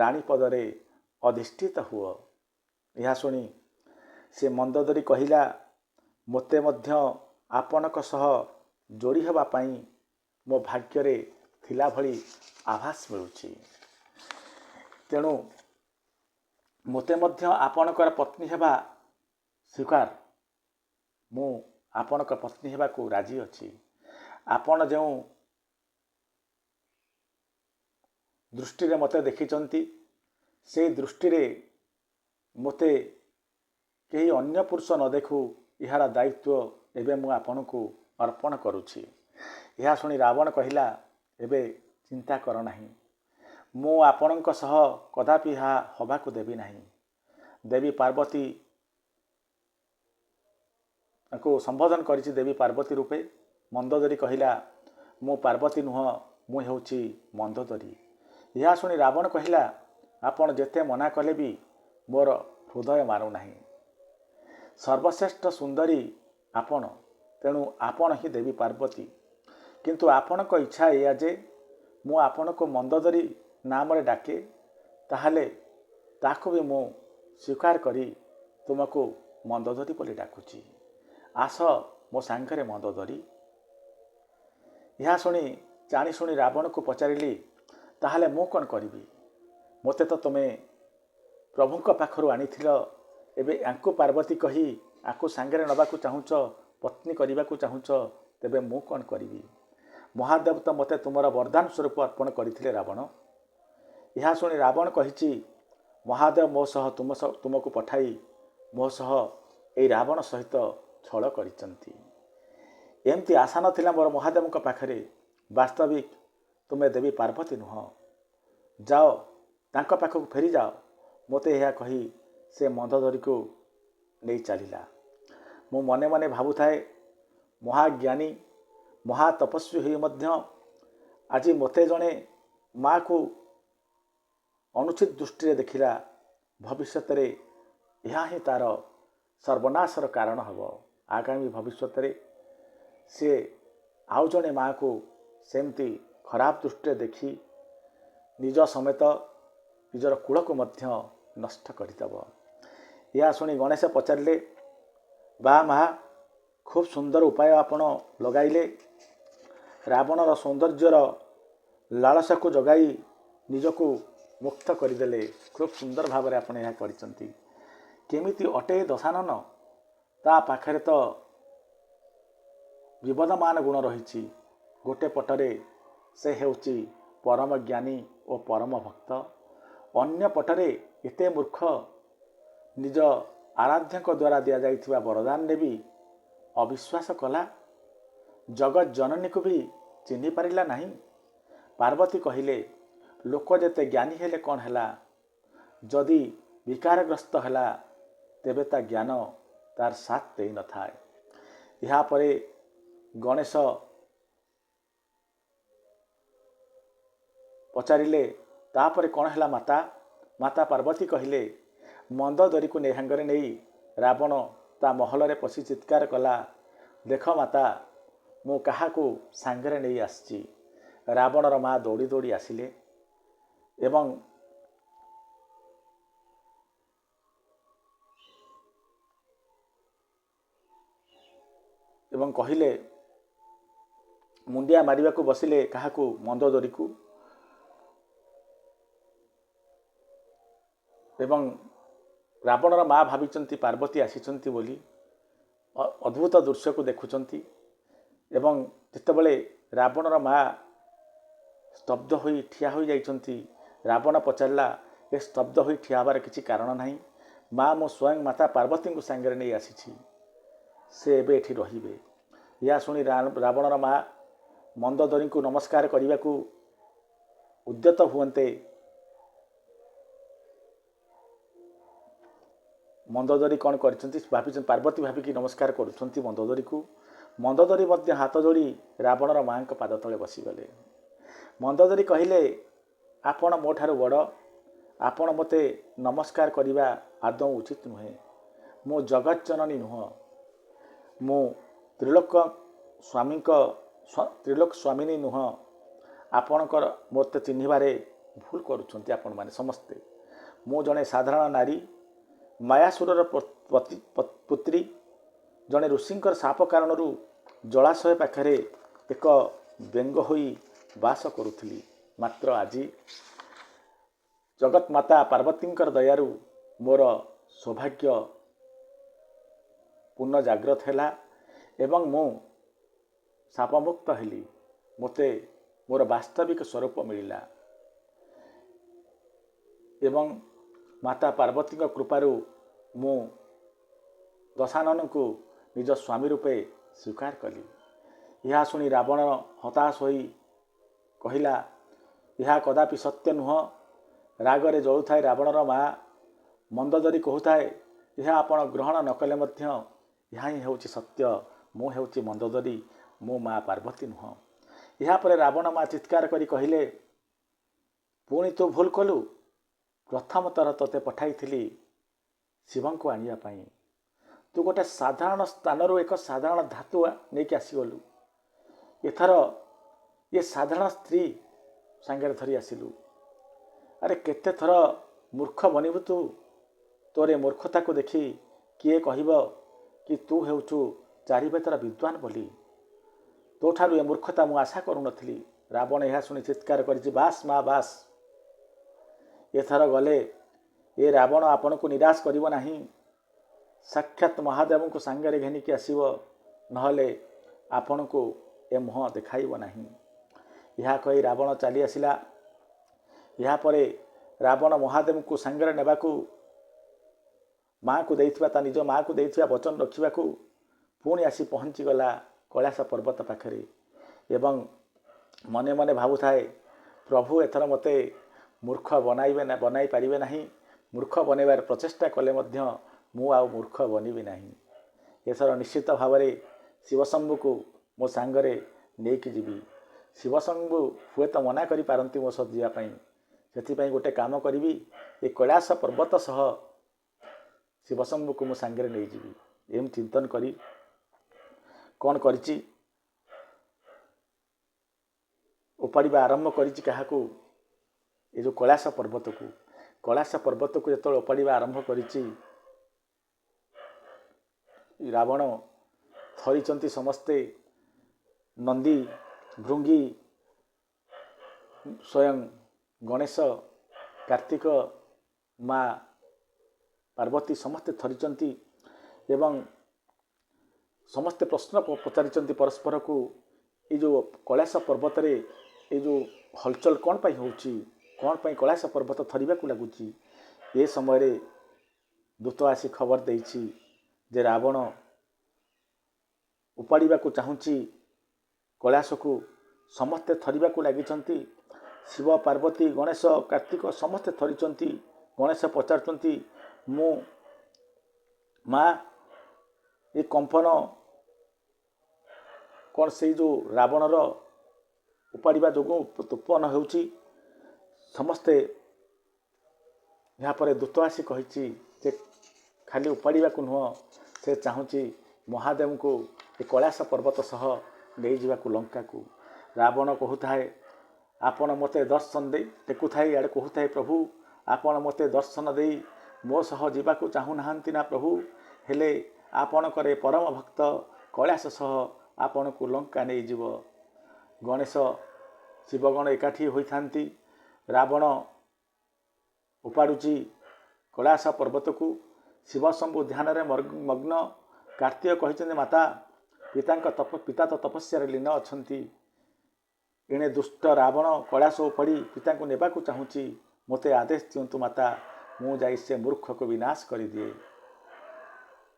ରାଣୀ ପଦରେ ଅଧିଷ୍ଠିତ ହୁଅ। ଏହା ଶୁଣି ସେ ମନ୍ଦୋଦରୀ କହିଲା, ମୋତେ ମଧ୍ୟ ଆପଣଙ୍କ ସହ ଯୋଡ଼ି ହେବା ପାଇଁ ମୋ ଭାଗ୍ୟରେ ଥିଲା ଭଳି ଆଭାସ ମିଳୁଛି। ତେଣୁ ମୋତେ ମଧ୍ୟ ଆପଣଙ୍କର ପତ୍ନୀ ହେବା ସ୍ୱୀକାର। ମୁଁ ଆପଣଙ୍କ ପତ୍ନୀ ହେବାକୁ ରାଜି ଅଛି। ଆପଣ ଯେଉଁ ଦୃଷ୍ଟିରେ ମୋତେ ଦେଖିଛନ୍ତି, ସେଇ ଦୃଷ୍ଟିରେ ମୋତେ କେହି ଅନ୍ୟ ପୁରୁଷ ନ ଦେଖୁ, ଏହାର ଦାୟିତ୍ୱ ଏବେ ମୁଁ ଆପଣଙ୍କୁ ଅର୍ପଣ କରୁଛି। ଏହା ଶୁଣି ରାବଣ କହିଲା, ଏବେ ଚିନ୍ତା କର ନାହିଁ, ମୁଁ ଆପଣଙ୍କ ସହ କଦାପି ଏହା ହେବାକୁ ଦେବି ନାହିଁ। ଦେବୀ ପାର୍ବତୀ ତାଙ୍କୁ ସମ୍ବୋଧନ କରିଛି ଦେବୀ ପାର୍ବତୀ ରୂପେ। ମନ୍ଦୋଦରୀ କହିଲା, ମୁଁ ପାର୍ବତୀ ନୁହଁ, ମୁଁ ହେଉଛି ମନ୍ଦୋଦରୀ। ଏହା ଶୁଣି ରାବଣ କହିଲା, ଆପଣ ଯେତେ ମନା କଲେ ବି ମୋର ହୃଦୟ ମାରୁନାହିଁ। ସର୍ବଶ୍ରେଷ୍ଠ ସୁନ୍ଦରୀ ଆପଣ, ତେଣୁ ଆପଣ ହିଁ ଦେବୀ ପାର୍ବତୀ। କିନ୍ତୁ ଆପଣଙ୍କ ଇଚ୍ଛା ଏଇଆ ଯେ ମୁଁ ଆପଣଙ୍କୁ ମନ୍ଦୋଦରୀ ନାମରେ ଡାକେ, ତାହେଲେ ତାକୁ ବି ମୁଁ ସ୍ୱୀକାର କରି ତୁମକୁ ମନ୍ଦୋଦରୀ ବୋଲି ଡାକୁଛି। ଆସ ମୋ ସାଙ୍ଗରେ ମନ୍ଦୋଦରୀ। ଏହା ଶୁଣି ଜାଣି ଶୁଣି ରାବଣକୁ ପଚାରିଲି, ତାହେଲେ ମୁଁ କ'ଣ କରିବି? ମୋତେ ତ ତୁମେ ପ୍ରଭୁଙ୍କ ପାଖରୁ ଆଣିଥିଲ, ଏବେ ୟାଙ୍କୁ ପାର୍ବତୀ କହି ୟାକୁ ସାଙ୍ଗରେ ନେବାକୁ ଚାହୁଁଛ, ପତ୍ନୀ କରିବାକୁ ଚାହୁଁଛ, ତେବେ ମୁଁ କ'ଣ କରିବି? ମହାଦେବ ତ ମୋତେ ତୁମର ବରଦାନ ସ୍ୱରୂପ ଅର୍ପଣ କରିଥିଲେ ରାବଣ। ଏହା ଶୁଣି ରାବଣ କହିଛି, ମହାଦେବ ମୋ ସହ ତୁମକୁ ପଠାଇ ମୋ ସହ ଏଇ ରାବଣ ସହିତ ଛଳ କରିଛନ୍ତି। ଏମିତି ଆଶା ନଥିଲା ମୋର ମହାଦେବଙ୍କ ପାଖରେ। ବାସ୍ତବିକ ତୁମେ ଦେବୀ ପାର୍ବତୀ ନୁହଁ, ଯାଅ ତାଙ୍କ ପାଖକୁ ଫେରିଯାଅ। ମୋତେ ଏହା କହି ସେ ମନ୍ଦୋଦରୀକୁ ନେଇ ଚାଲିଲା। ମୁଁ ମନେ ମନେ ଭାବୁଥାଏ, ମହାଜ୍ଞାନୀ ମହାତପସ୍ୱୀ ହୋଇ ମଧ୍ୟ ଆଜି ମୋତେ ଜଣେ ମାଆକୁ ଅନୁଚିତ ଦୃଷ୍ଟିରେ ଦେଖିଲା। ଭବିଷ୍ୟତରେ ଏହା ହିଁ ତା'ର ସର୍ବନାଶର କାରଣ ହେବ। ଆଗାମୀ ଭବିଷ୍ୟତରେ ସିଏ ଆଉ ଜଣେ ମାଆକୁ ସେମିତି ଖରାପ ଦୃଷ୍ଟିରେ ଦେଖି ନିଜ ସମେତ ନିଜର କୂଳକୁ ମଧ୍ୟ ନଷ୍ଟ କରିଦେବ। ଏହା ଶୁଣି ଗଣେଶ ପଚାରିଲେ, ବା ମା, ଖୁବ୍ ସୁନ୍ଦର ଉପାୟ ଆପଣ ଲଗାଇଲେ। ରାବଣର ସୌନ୍ଦର୍ଯ୍ୟର ଲାଳସାକୁ ଜଗାଇ ନିଜକୁ ମୁକ୍ତ କରିଦେଲେ। ଖୁବ୍ ସୁନ୍ଦର ଭାବରେ ଆପଣ ଏହା କରିଛନ୍ତି। କେମିତି ଅଟେ ଦଶାନନ? ତା ପାଖରେ ତ ବିବଦମାନ ଗୁଣ ରହିଛି। ଗୋଟେ ପଟରେ ସେ ହେଉଛି ପରମ ଜ୍ଞାନୀ ଓ ପରମ ଭକ୍ତ, ଅନ୍ୟ ପଟରେ ଏତେ ମୂର୍ଖ, ନିଜ ଆରାଧ୍ୟଙ୍କ ଦ୍ୱାରା ଦିଆଯାଇଥିବା ବରଦାନରେ ବି ଅବିଶ୍ୱାସ କଲା, ଜଗତ ଜନନୀକୁ ବି ଚିହ୍ନି ପାରିଲା ନାହିଁ। ପାର୍ବତୀ କହିଲେ, ଲୋକ ଯେତେ ଜ୍ଞାନୀ ହେଲେ କ'ଣ ହେଲା, ଯଦି ବିକାରଗ୍ରସ୍ତ ହେଲା ତେବେ ତା ଜ୍ଞାନ ତାର ସାଥ ଦେଇନଥାଏ। ଏହାପରେ ଗଣେଶ ପଚାରିଲେ, ତାପରେ କ'ଣ ହେଲା ମାତା? ମାତା ପାର୍ବତୀ କହିଲେ, ମନ୍ଦୋଦରୀକୁ ସାଙ୍ଗରେ ନେଇ ରାବଣ ତା ମହଲରେ ପଶି ଚିତ୍କାର କଲା, ଦେଖ ମାତା, ମୁଁ କାହାକୁ ସାଙ୍ଗରେ ନେଇ ଆସିଛି। ରାବଣର ମା ଦୌଡ଼ି ଦୌଡ଼ି ଆସିଲେ ଏବଂ ଏବଂ କହିଲେ, ମୁଣ୍ଡିଆ ମାରିବାକୁ ବସିଲେ କାହାକୁ? ମନ୍ଦୋଦରୀକୁ। ଏବଂ ରାବଣର ମା ଭାବିଛନ୍ତି ପାର୍ବତୀ ଆସିଛନ୍ତି ବୋଲି, ଅଦ୍ଭୁତ ଦୃଶ୍ୟକୁ ଦେଖୁଛନ୍ତି। ଏବଂ ଯେତେବେଳେ ରାବଣର ମା ସ୍ତବ୍ଧ ହୋଇ ଠିଆ ହୋଇଯାଇଛନ୍ତି, ରାବଣ ପଚାରିଲା, ଏ ସ୍ତବ୍ଧ ହୋଇ ଠିଆ ହେବାର କିଛି କାରଣ ନାହିଁ ମା, ମୁଁ ସ୍ୱୟଂ ମାତା ପାର୍ବତୀଙ୍କୁ ସାଙ୍ଗରେ ନେଇ ଆସିଛି, ସେ ଏବେ ଏଠି ରହିବେ। ଏହା ଶୁଣି ରାବଣର ମା ମନ୍ଦୋଦରୀଙ୍କୁ ନମସ୍କାର କରିବାକୁ ଉଦ୍ୟତ ହୁଅନ୍ତେ, ମନ୍ଦୋଦରୀ କ'ଣ କରିଛନ୍ତି ଭାବିଛନ୍ତି, ପାର୍ବତୀ ଭାବିକି ନମସ୍କାର କରୁଛନ୍ତି ମନ୍ଦୋଦରୀକୁ। ମନ୍ଦୋଦରୀ ମଧ୍ୟ ହାତ ଯୋଡ଼ି ରାବଣର ମାଆଙ୍କ ପାଦ ତଳେ ବସିଗଲେ। ମନ୍ଦୋଦରୀ କହିଲେ, ଆପଣ ମୋ ଠାରୁ ବଡ଼, ଆପଣ ମୋତେ ନମସ୍କାର କରିବା ଆଦୌ ଉଚିତ ନୁହେଁ। ମୁଁ ଜଗତ ଜନନୀ ନୁହଁ, ମୁଁ ତ୍ରିଲୋକ ସ୍ୱାମୀଙ୍କ ତ୍ରିଲୋକ ସ୍ୱାମିନୀ ନୁହଁ। ଆପଣଙ୍କର ମୋତେ ଚିହ୍ନିବାରେ ଭୁଲ କରୁଛନ୍ତି ଆପଣମାନେ ସମସ୍ତେ। ମୁଁ ଜଣେ ସାଧାରଣ ନାରୀ, ମାୟାସୁରର ପୁତ୍ରୀ, ଜଣେ ଋଷିଙ୍କର ଶାପ କାରଣରୁ ଜଳାଶୟ ପାଖରେ ଏକ ବେଙ୍ଗ ହୋଇ ବାସ କରୁଥିଲି। ମାତ୍ର ଆଜି ଜଗତ ମାତା ପାର୍ବତୀଙ୍କର ଦୟାରୁ ମୋର ସୌଭାଗ୍ୟ ପୁନଃ ଜାଗ୍ରତ ହେଲା ଏବଂ ମୁଁ ଶାପମୁକ୍ତ ହେଲି। ମୋତେ ମୋର ବାସ୍ତବିକ ସ୍ୱରୂପ ମିଳିଲା ଏବଂ ମାତା ପାର୍ବତୀଙ୍କ କୃପାରୁ ମୁଁ ଦଶାନନଙ୍କୁ ନିଜ ସ୍ୱାମୀ ରୂପେ ସ୍ୱୀକାର କଲି। ଏହା ଶୁଣି ରାବଣ ହତାଶ ହୋଇ କହିଲା, ଏହା କଦାପି ସତ୍ୟ ନୁହଁ। ରାଗରେ ଜଳୁଥାଏ ରାବଣର ମା। ମନ୍ଦୋଦରୀ କହୁଥାଏ, ଏହା ଆପଣ ଗ୍ରହଣ ନ କଲେ ମଧ୍ୟ ଏହା ହିଁ ହେଉଛି ସତ୍ୟ। ମୁଁ ହେଉଛି ମନ୍ଦୋଦରୀ, ମୁଁ ମା ପାର୍ବତୀ ନୁହଁ। ଏହାପରେ ରାବଣ ମା ଚିତ୍କାର କରି କହିଲେ, ପୁଣି ତୁ ଭୁଲ କଲୁ। ପ୍ରଥମ ଥର ତୋତେ ପଠାଇଥିଲି ଶିବଙ୍କୁ ଆଣିବା ପାଇଁ, ତୁ ଗୋଟେ ସାଧାରଣ ସ୍ଥାନରୁ ଏକ ସାଧାରଣ ଧାତୁ ନେଇକି ଆସିଗଲୁ। ଏଥର ଏ ସାଧାରଣ ସ୍ତ୍ରୀ ସାଙ୍ଗରେ ଧରି ଆସିଲୁ। ଆରେ କେତେ ଥର ମୂର୍ଖ ବନିବୁ ତୁ? ତୋର ଏ ମୂର୍ଖତାକୁ ଦେଖି କିଏ କହିବ କି ତୁ ହେଉଛୁ ଚାରିବେଦର ବିଦ୍ୱାନ ବୋଲି? ତୋଠାରୁ ଏ ମୂର୍ଖତା ମୁଁ ଆଶା କରୁନଥିଲି। ରାବଣ ଏହା ଶୁଣି ଚିତ୍କାର କରିଛି, ବାସ୍ ମା ବାସ୍, ଏଥର ଗଲେ ଏ ରାବଣ ଆପଣଙ୍କୁ ନିରାଶ କରିବ ନାହିଁ। ସାକ୍ଷାତ ମହାଦେବଙ୍କୁ ସାଙ୍ଗରେ ଘେନିକି ଆସିବ, ନହେଲେ ଆପଣଙ୍କୁ ଏ ମୁହଁ ଦେଖାଇବ ନାହିଁ। ଏହା କହି ରାବଣ ଚାଲି ଆସିଲା। ଏହାପରେ ରାବଣ ମହାଦେବଙ୍କୁ ସାଙ୍ଗରେ ନେବାକୁ ମାଆକୁ ଦେଇଥିବା ତା ନିଜ ମାଆକୁ ଦେଇଥିବା ବଚନ ରଖିବାକୁ ପୁଣି ଆସି ପହଞ୍ଚିଗଲା କୈଳାସ ପର୍ବତ ପାଖରେ ଏବଂ ମନେ ମନେ ଭାବୁଥାଏ, ପ୍ରଭୁ ଏଥର ମୋତେ ମୂର୍ଖ ବନାଇବେ ନା ବନାଇ ପାରିବେ ନାହିଁ। ମୂର୍ଖ ବନାଇବାର ପ୍ରଚେଷ୍ଟା କଲେ ମଧ୍ୟ ମୁଁ ଆଉ ମୂର୍ଖ ବନିବି ନାହିଁ। ଏଥର ନିଶ୍ଚିତ ଭାବରେ ଶିବଶମ୍ଭୁକୁ ମୋ ସାଙ୍ଗରେ ନେଇକି ଯିବି। ଶିବଶମ୍ଭୁ ହୁଏତ ମନା କରିପାରନ୍ତି ମୋ ସହ ଯିବା ପାଇଁ, ସେଥିପାଇଁ ଗୋଟେ କାମ କରିବି, ଏ କୈଳାସ ପର୍ବତ ସହ ଶିବଶମ୍ଭୁକୁ ମୁଁ ସାଙ୍ଗରେ ନେଇଯିବି। ଏମିତି ଚିନ୍ତନ କରି କ'ଣ କରିଛି, ଉପାଡ଼ିବା ଆରମ୍ଭ କରିଛି କାହାକୁ? ଏ ଯେଉଁ କୈଳାସ ପର୍ବତକୁ। କୈଳାସ ପର୍ବତକୁ ଯେତେବେଳେ ଉପାଡ଼ିବା ଆରମ୍ଭ କରିଛି, ରାବଣ ଥରିଛନ୍ତି ସମସ୍ତେ, ନନ୍ଦୀ, ଭୃଙ୍ଗୀ, ସ୍ୱୟଂ ଗଣେଶ, କାର୍ତ୍ତିକ, ମା ପାର୍ବତୀ ସମସ୍ତେ ଥରିଛନ୍ତି ଏବଂ ସମସ୍ତେ ପ୍ରଶ୍ନ ପଚାରିଛନ୍ତି ପରସ୍ପରକୁ, ଏଇ ଯେଉଁ କୈଳାସ ପର୍ବତରେ ଏଇ ଯେଉଁ ହଲଚଲ କ'ଣ ପାଇଁ ହେଉଛି, କ'ଣ ପାଇଁ କୈଳାସ ପର୍ବତ ଥରିବାକୁ ଲାଗୁଛି? ଏ ସମୟରେ ଦୂତ ଆସି ଖବର ଦେଇଛି ଯେ ରାବଣ ଉପାଡ଼ିବାକୁ ଚାହୁଁଛି କୈଳାସକୁ। ସମସ୍ତେ ଥରିବାକୁ ଲାଗିଛନ୍ତି, ଶିବ, ପାର୍ବତୀ, ଗଣେଶ, କାର୍ତ୍ତିକ ସମସ୍ତେ ଥରିଛନ୍ତି। ଗଣେଶ ପଚାରୁଛନ୍ତି, ମୁଁ ମା, ଏ କମ୍ପନ କ'ଣ ସେଇ ଯେଉଁ ରାବଣର ଉପାଡ଼ିବା ଯୋଗୁଁ ଉତ୍ପନ୍ନ ହେଉଛି? ସମସ୍ତେ ଏହାପରେ ଦୂତ ଆସି କହିଛି ଯେ ଖାଲି ଉପାଡ଼ିବାକୁ ନୁହଁ, ସେ ଚାହୁଁଛି ମହାଦେବଙ୍କୁ ଏ କୈଳାସ ପର୍ବତ ସହ ନେଇଯିବାକୁ ଲଙ୍କାକୁ। ରାବଣ କହୁଥାଏ, ଆପଣ ମୋତେ ଦର୍ଶନ ଦେଇ ଟେକୁଥାଏ, ଇଆଡ଼େ କହୁଥାଏ, ପ୍ରଭୁ ଆପଣ ମୋତେ ଦର୍ଶନ ଦେଇ ମୋ ସହ ଯିବାକୁ ଚାହୁଁନାହାନ୍ତି ନା ପ୍ରଭୁ? ହେଲେ ଆପଣଙ୍କର ଏ ପରମ ଭକ୍ତ କୈଳାସ ସହ ଆପଣଙ୍କୁ ଲଙ୍କା ନେଇଯିବ। ଗଣେଶ ଶିବଗଣ ଏକାଠି ହୋଇଥାନ୍ତି। ରାବଣ ଉପାଡ଼ୁଛି କୈଳାସ ପର୍ବତକୁ। ଶିବଶମ୍ଭୁ ଧ୍ୟାନରେ ମଗ୍ନ। କାର୍ତ୍ତିକ କହିଛନ୍ତି, ମାତା, ପିତା ତ ତପସ୍ୟାରେ ଲୀନ ଅଛନ୍ତି। ଏଣେ ଦୁଷ୍ଟ ରାବଣ କୈଳାସ ଉପାଡ଼ି ପିତାଙ୍କୁ ନେବାକୁ ଚାହୁଁଛି। ମୋତେ ଆଦେଶ ଦିଅନ୍ତୁ ମାତା, ମୁଁ ଯାଇ ସେ ମୂର୍ଖକୁ ବିନାଶ କରିଦିଏ।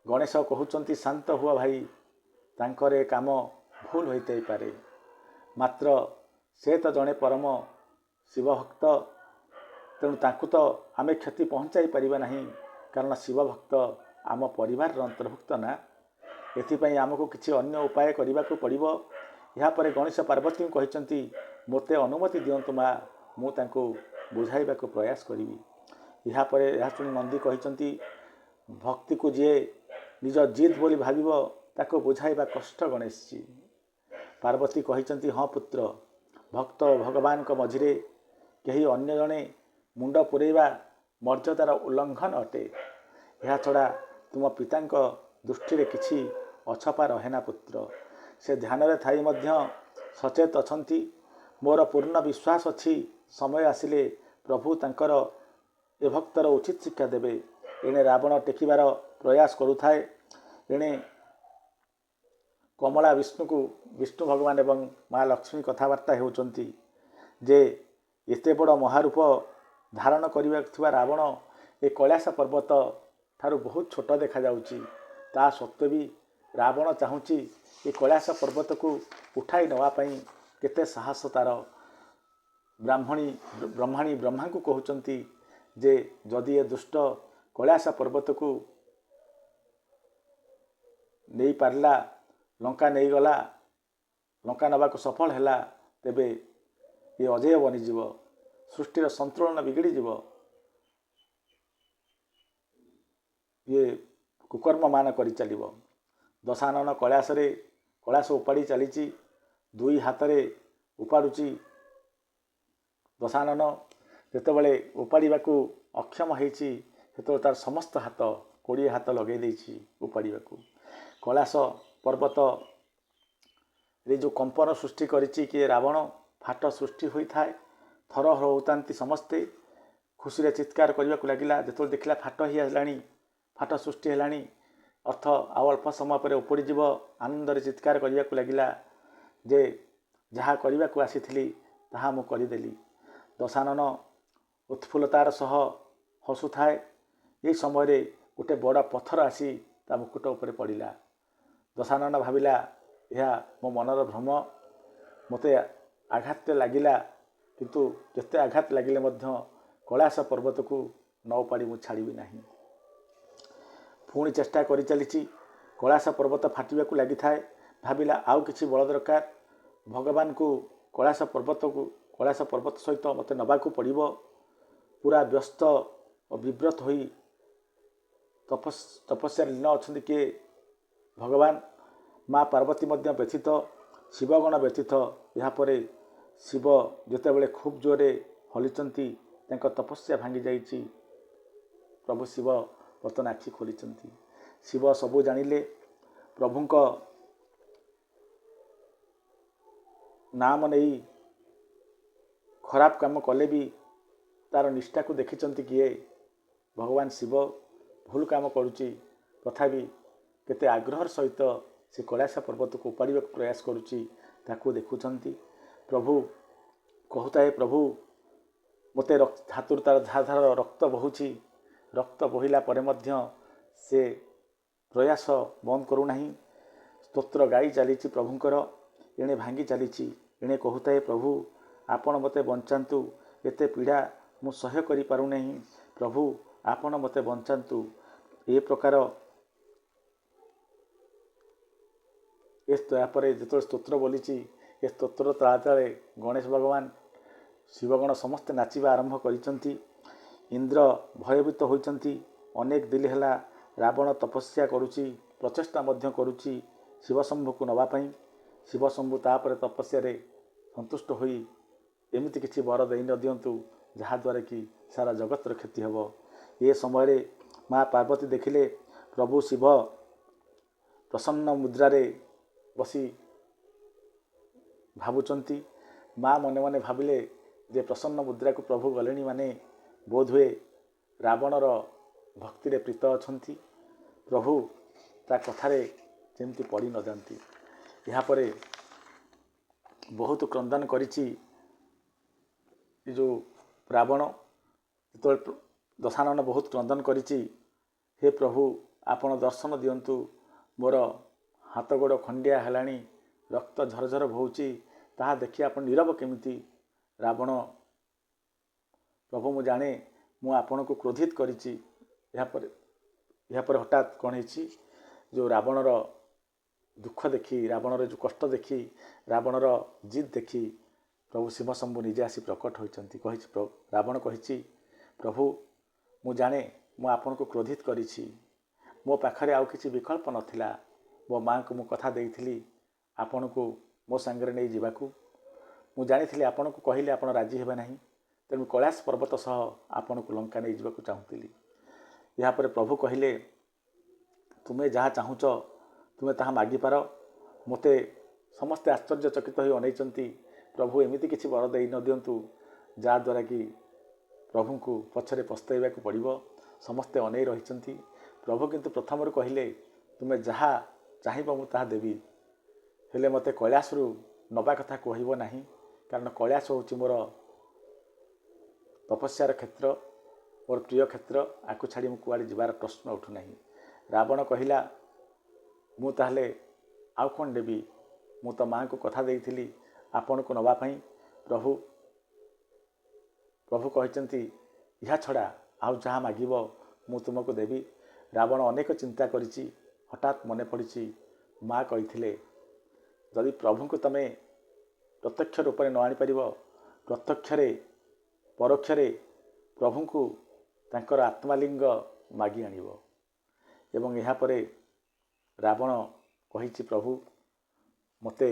ଗଣେଶ କହୁଛନ୍ତି, ଶାନ୍ତ ହୁଅ ଭାଇ, ତାଙ୍କର ଏ କାମ ଭୁଲ ହୋଇଥାଇପାରେ, ମାତ୍ର ସେ ତ ଜଣେ ପରମ ଶିବଭକ୍ତ, ତେଣୁ ତାଙ୍କୁ ତ ଆମେ କ୍ଷତି ପହଞ୍ଚାଇ ପାରିବା ନାହିଁ, କାରଣ ଶିବଭକ୍ତ ଆମ ପରିବାରର ଅନ୍ତର୍ଭୁକ୍ତ ନା। ଏଥିପାଇଁ ଆମକୁ କିଛି ଅନ୍ୟ ଉପାୟ କରିବାକୁ ପଡ଼ିବ। ଏହାପରେ ଗଣେଶ ପାର୍ବତୀଙ୍କୁ କହିଛନ୍ତି, ମୋତେ ଅନୁମତି ଦିଅନ୍ତୁ ମା, ମୁଁ ତାଙ୍କୁ ବୁଝାଇବାକୁ ପ୍ରୟାସ କରିବି। ଏହାପରେ ଏହା ଶୁଣି ନନ୍ଦୀ କହିଛନ୍ତି, ଭକ୍ତିକୁ ଯିଏ ନିଜ ଜିଦ୍ ବୋଲି ଭାବିବ ତାକୁ ବୁଝାଇବା କଷ୍ଟ ଗଣେଶଜୀ। ପାର୍ବତୀ କହିଛନ୍ତି, ହଁ ପୁତ୍ର, ଭକ୍ତ ଓ ଭଗବାନଙ୍କ ମଝିରେ କେହି ଅନ୍ୟ ଜଣେ ମୁଣ୍ଡ ପୂରେଇବା ମର୍ଯ୍ୟାଦାର ଉଲ୍ଲଂଘନ ଅଟେ। ଏହାଛଡ଼ା ତୁମ ପିତାଙ୍କ ଦୃଷ୍ଟିରେ କିଛି ଅଛପା ରହେନା ପୁତ୍ର। ସେ ଧ୍ୟାନରେ ଥାଇ ମଧ୍ୟ ସଚେତ ଅଛନ୍ତି। ମୋର ପୂର୍ଣ୍ଣ ବିଶ୍ୱାସ ଅଛି, ସମୟ ଆସିଲେ ପ୍ରଭୁ ତାଙ୍କର ଏ ଭକ୍ତର ଉଚିତ ଶିକ୍ଷା ଦେବେ। ଏଣେ ରାବଣ ଟେକିବାର ପ୍ରୟାସ କରୁଥାଏ। ଏଣେ କମଳା ବିଷ୍ଣୁ ଭଗବାନ ଏବଂ ମା ଲକ୍ଷ୍ମୀ କଥାବାର୍ତ୍ତା ହେଉଛନ୍ତି ଯେ ଏତେ ବଡ଼ ମହାରୂପ ଧାରଣ କରିବାକୁ ଥିବା ରାବଣ ଏ କୈଳାସ ପର୍ବତ ଠାରୁ ବହୁତ ଛୋଟ ଦେଖାଯାଉଛି। ତା ସତ୍ତ୍ୱେ ବି ରାବଣ ଚାହୁଁଛି ଏ କୈଳାସ ପର୍ବତକୁ ଉଠାଇ ନେବା ପାଇଁ। କେତେ ସାହସ ତାର। ବ୍ରହ୍ମାଣୀ ବ୍ରହ୍ମାଙ୍କୁ କହୁଛନ୍ତି ଯେ ଯଦି ଏ ଦୁଷ୍ଟ କୈଳାସ ପର୍ବତକୁ ନେଇପାରିଲା, ଲଙ୍କା ନେଇଗଲା, ଲଙ୍କା ନେବାକୁ ସଫଳ ହେଲା, ତେବେ ଏ ଅଜେୟ ବନିଯିବ, ସୃଷ୍ଟିର ସନ୍ତୁଳନ ବିଗିଡ଼ିଯିବ, ଇଏ କୁକର୍ମମାନ କରି ଚାଲିବ। ଦଶାନନ କୈଳାସରେ କୈଳାସ ଉପାଡ଼ି ଚାଲିଛି, ଦୁଇ ହାତରେ ଉପାଡ଼ୁଛି ଦଶାନନ। ଯେତେବେଳେ ଉପାଡ଼ିବାକୁ ଅକ୍ଷମ ହେଇଛି, ସେତେବେଳେ ତାର ସମସ୍ତ ହାତ 20 ହାତ ଲଗେଇ ଦେଇଛି ଉପାଡ଼ିବାକୁ। କୈଳାସ ପର୍ବତରେ ଯେଉଁ କମ୍ପନ ସୃଷ୍ଟି କରିଛି କିଏ ରାବଣ, ଫାଟ ସୃଷ୍ଟି ହୋଇଥାଏ, ଥରହର ହେଉଥାନ୍ତି ସମସ୍ତେ। ଖୁସିରେ ଚିତ୍କାର କରିବାକୁ ଲାଗିଲା। ଯେତେବେଳେ ଦେଖିଲା ଫାଟ ହେଇଆସିଲାଣି, ଫାଟ ସୃଷ୍ଟି ହେଲାଣି, ଅର୍ଥ ଆଉ ଅଳ୍ପ ସମୟ ପରେ ଉପୁଡ଼ିଯିବ, ଆନନ୍ଦରେ ଚିତ୍କାର କରିବାକୁ ଲାଗିଲା ଯେ ଯାହା କରିବାକୁ ଆସିଥିଲି ତାହା ମୁଁ କରିଦେଲି। ଦଶାନନ ଉତ୍ଫୁଲ୍ଲତାର ସହ ହସୁଥାଏ। ଏହି ସମୟରେ ଗୋଟେ ବଡ଼ ପଥର ଆସି ତା ମୁକୁଟ ଉପରେ ପଡ଼ିଲା। ଦଶାନନ ଭାବିଲା ଏହା ମୋ ମନର ଭ୍ରମ, ମୋତେ ଆଘାତ ଲାଗିଲା, କିନ୍ତୁ ଯେତେ ଆଘାତ ଲାଗିଲେ ମଧ୍ୟ କୈଳାସ ପର୍ବତକୁ ନ ଉପାଡ଼ି ମୁଁ ଛାଡ଼ିବି ନାହିଁ। ପୁଣି ଚେଷ୍ଟା କରିଚାଲିଛି। କୈଳାସ ପର୍ବତ ଫାଟିବାକୁ ଲାଗିଥାଏ। ଭାବିଲା ଆଉ କିଛି ବଳ ଦରକାର, ଭଗବାନଙ୍କୁ କୈଳାସ ପର୍ବତ ସହିତ ମୋତେ ନେବାକୁ ପଡ଼ିବ। ପୁରା ବ୍ୟସ୍ତ ଓ ବିବ୍ରତ ହୋଇ ତପସ୍ୟାରେ ଲୀନ ଅଛନ୍ତି କିଏ? ଭଗବାନ। ମା ପାର୍ବତୀ ମଧ୍ୟ ବ୍ୟଥିତ, ଶିବଗଣ ବ୍ୟଥିତ। ଏହାପରେ ଶିବ ଯେତେବେଳେ ଖୁବ୍ ଜୋରରେ ହଲିଛନ୍ତି, ତାଙ୍କ ତପସ୍ୟା ଭାଙ୍ଗି ଯାଇଛି। ପ୍ରଭୁ ଶିବ ବର୍ତ୍ତମାନ ଆଖି ଖୋଲିଛନ୍ତି। ଶିବ ସବୁ ଜାଣିଲେ। ପ୍ରଭୁଙ୍କ ନାମ ନେଇ ଖରାପ କାମ କଲେ ବି ତାର ନିଷ୍ଠାକୁ ଦେଖିଛନ୍ତି କିଏ? ଭଗବାନ ଶିବ ଭୁଲ କାମ କରୁଛି, ତଥାପି କେତେ ଆଗ୍ରହର ସହିତ ସେ କୈଳାସ ପର୍ବତକୁ ଉପାଡ଼ିବାକୁ ପ୍ରୟାସ କରୁଛି, ତାକୁ ଦେଖୁଛନ୍ତି। ପ୍ରଭୁ କହୁଥାଏ, ପ୍ରଭୁ ମୋତେ ହାତରୁ ତାର ଧାର ଧାର ରକ୍ତ ବହୁଛି। ରକ୍ତ ବୋହିଲା ପରେ ମଧ୍ୟ ସେ ପ୍ରୟାସ ବନ୍ଦ କରୁନାହିଁ। ସ୍ତୋତ୍ର ଗାଇ ଚାଲିଛି ପ୍ରଭୁଙ୍କର, ଏଣେ ଭାଙ୍ଗି ଚାଲିଛି। ଏଣେ କହୁଥାଏ, ପ୍ରଭୁ ଆପଣ ମୋତେ ବଞ୍ଚାନ୍ତୁ, ଏତେ ପୀଡ଼ା ମୁଁ ସହ୍ୟ କରିପାରୁନାହିଁ, ପ୍ରଭୁ ଆପଣ ମୋତେ ବଞ୍ଚାନ୍ତୁ। ଏ ପ୍ରକାର ଏ ତାପରେ ଯେତେବେଳେ ସ୍ତୋତ୍ର ବୋଲିଛି, ଏ ସ୍ତୋତ୍ର ତାଳେ ତାଳେ ଗଣେଶ ଭଗବାନ ଶିବଗଣ ସମସ୍ତେ ନାଚିବା ଆରମ୍ଭ କରିଛନ୍ତି। ଇନ୍ଦ୍ର ଭୟଭୀତ ହୋଇଛନ୍ତି। ଅନେକ ଦିନ ହେଲା ରାବଣ ତପସ୍ୟା କରୁଛି, ପ୍ରଚେଷ୍ଟା ମଧ୍ୟ କରୁଛି ଶିବଶମ୍ଭୁକୁ ନେବା ପାଇଁ। ଶିବଶମ୍ଭୁ ତାପରେ ତପସ୍ୟାରେ ସନ୍ତୁଷ୍ଟ ହୋଇ ଏମିତି କିଛି ବର ଦେଇ ନ ଦିଅନ୍ତୁ ଯାହାଦ୍ୱାରା କି ସାରା ଜଗତର କ୍ଷତି ହେବ। ଏ ସମୟରେ ମା ପାର୍ବତୀ ଦେଖିଲେ ପ୍ରଭୁ ଶିବ ପ୍ରସନ୍ନ ମୁଦ୍ରାରେ ବସି ଭାବୁଛନ୍ତି। ମା ମନେ ମନେ ଭାବିଲେ ଯେ ପ୍ରସନ୍ନ ମୁଦ୍ରାକୁ ପ୍ରଭୁ ଗଲେଣି ମାନେ ବୋଧହୁଏ ରାବଣର ଭକ୍ତିରେ ପ୍ରୀତ ଅଛନ୍ତି, ପ୍ରଭୁ ତା କଥାରେ ଯେମିତି ପଡ଼ି ନଯାନ୍ତି। ଏହାପରେ ବହୁତ କ୍ରନ୍ଦନ କରିଛି ଏ ଯେଉଁ ରାବଣ। ଯେତେବେଳେ ଦଶାନନ ବହୁତ କ୍ରନ୍ଦନ କରିଛି, ହେ ପ୍ରଭୁ ଆପଣ ଦର୍ଶନ ଦିଅନ୍ତୁ, ମୋର ହାତ ଗୋଡ଼ ଖଣ୍ଡିଆ ହେଲାଣି, ରକ୍ତ ଝରଝର ବହୁଛି, ତାହା ଦେଖି ଆପଣ ନୀରବ କେମିତି? ରାବଣ ପ୍ରଭୁ ମୁଁ ଜାଣେ ମୁଁ ଆପଣଙ୍କୁ କ୍ରୋଧିତ କରିଛି। ଏହାପରେ ହଠାତ୍ କ'ଣ ହେଇଛି, ଯେଉଁ ରାବଣର ଦୁଃଖ ଦେଖି, ରାବଣର ଯେଉଁ କଷ୍ଟ ଦେଖି, ରାବଣର ଜିଦ୍ ଦେଖି ପ୍ରଭୁ ଶିବଶମ୍ଭୁ ନିଜେ ଆସି ପ୍ରକଟ ହୋଇଛନ୍ତି। କହିଛି ରାବଣ କହିଛି, ପ୍ରଭୁ ମୁଁ ଜାଣେ ମୁଁ ଆପଣଙ୍କୁ କ୍ରୋଧିତ କରିଛି, ମୋ ପାଖରେ ଆଉ କିଛି ବିକଳ୍ପ ନଥିଲା, ମୋ ମାଆଙ୍କୁ ମୁଁ କଥା ଦେଇଥିଲି ଆପଣଙ୍କୁ ମୋ ସାଙ୍ଗରେ ନେଇ ଯିବାକୁ, ମୁଁ ଜାଣିଥିଲି ଆପଣଙ୍କୁ କହିଲେ ଆପଣ ରାଜି ହେବେ ନାହିଁ, ତେଣୁ କୈଳାସ ପର୍ବତ ସହ ଆପଣଙ୍କୁ ଲଙ୍କା ନେଇଯିବାକୁ ଚାହୁଁଥିଲି। ଏହାପରେ ପ୍ରଭୁ କହିଲେ, ତୁମେ ଯାହା ଚାହୁଁଛ ତୁମେ ତାହା ମାଗିପାର। ମୋତେ ସମସ୍ତେ ଆଶ୍ଚର୍ଯ୍ୟଚକିତ ହୋଇ ଅନେଇଛନ୍ତି, ପ୍ରଭୁ ଏମିତି କିଛି ବର ଦେଇ ନ ଦିଅନ୍ତୁ ଯାହାଦ୍ୱାରା କି ପ୍ରଭୁଙ୍କୁ ପଛରେ ପସ୍ତାଇବାକୁ ପଡ଼ିବ। ସମସ୍ତେ ଅନେଇ ରହିଛନ୍ତି। ପ୍ରଭୁ କିନ୍ତୁ ପ୍ରଥମରୁ କହିଲେ, ତୁମେ ଯାହା ଚାହିଁବ ମୁଁ ତାହା ଦେବି, ହେଲେ ମୋତେ କୈଳାସରୁ ନେବା କଥା କହିବ ନାହିଁ, କାରଣ କୈଳାସ ହେଉଛି ମୋର ତପସ୍ୟାର କ୍ଷେତ୍ର, ମୋର ପ୍ରିୟ କ୍ଷେତ୍ର, ଆକୁ ଛାଡ଼ି ମୁଁ କୁଆଡ଼େ ଯିବାର ପ୍ରଶ୍ନ ଉଠୁନାହିଁ। ରାବଣ କହିଲା, ମୁଁ ତାହେଲେ ଆଉ କ'ଣ ଦେବି, ମୁଁ ତ ମାଆଙ୍କୁ କଥା ଦେଇଥିଲି ଆପଣଙ୍କୁ ନେବା ପାଇଁ। ପ୍ରଭୁ କହିଛନ୍ତି ଏହା ଛଡ଼ା ଆଉ ଯାହା ମାଗିବ ମୁଁ ତୁମକୁ ଦେବି। ରାବଣ ଅନେକ ଚିନ୍ତା କରିଛି, ହଠାତ୍ ମନେ ପଡ଼ିଛି ମା କହିଥିଲେ ଯଦି ପ୍ରଭୁଙ୍କୁ ତୁମେ ପ୍ରତ୍ୟକ୍ଷ ରୂପରେ ନ ଆଣିପାରିବ, ପ୍ରତ୍ୟକ୍ଷରେ ପରୋକ୍ଷରେ ପ୍ରଭୁଙ୍କୁ ତାଙ୍କର ଆତ୍ମାଲିଙ୍ଗ ମାଗି ଆଣିବ। ଏବଂ ଏହାପରେ ରାବଣ କହିଛି, ପ୍ରଭୁ ମୋତେ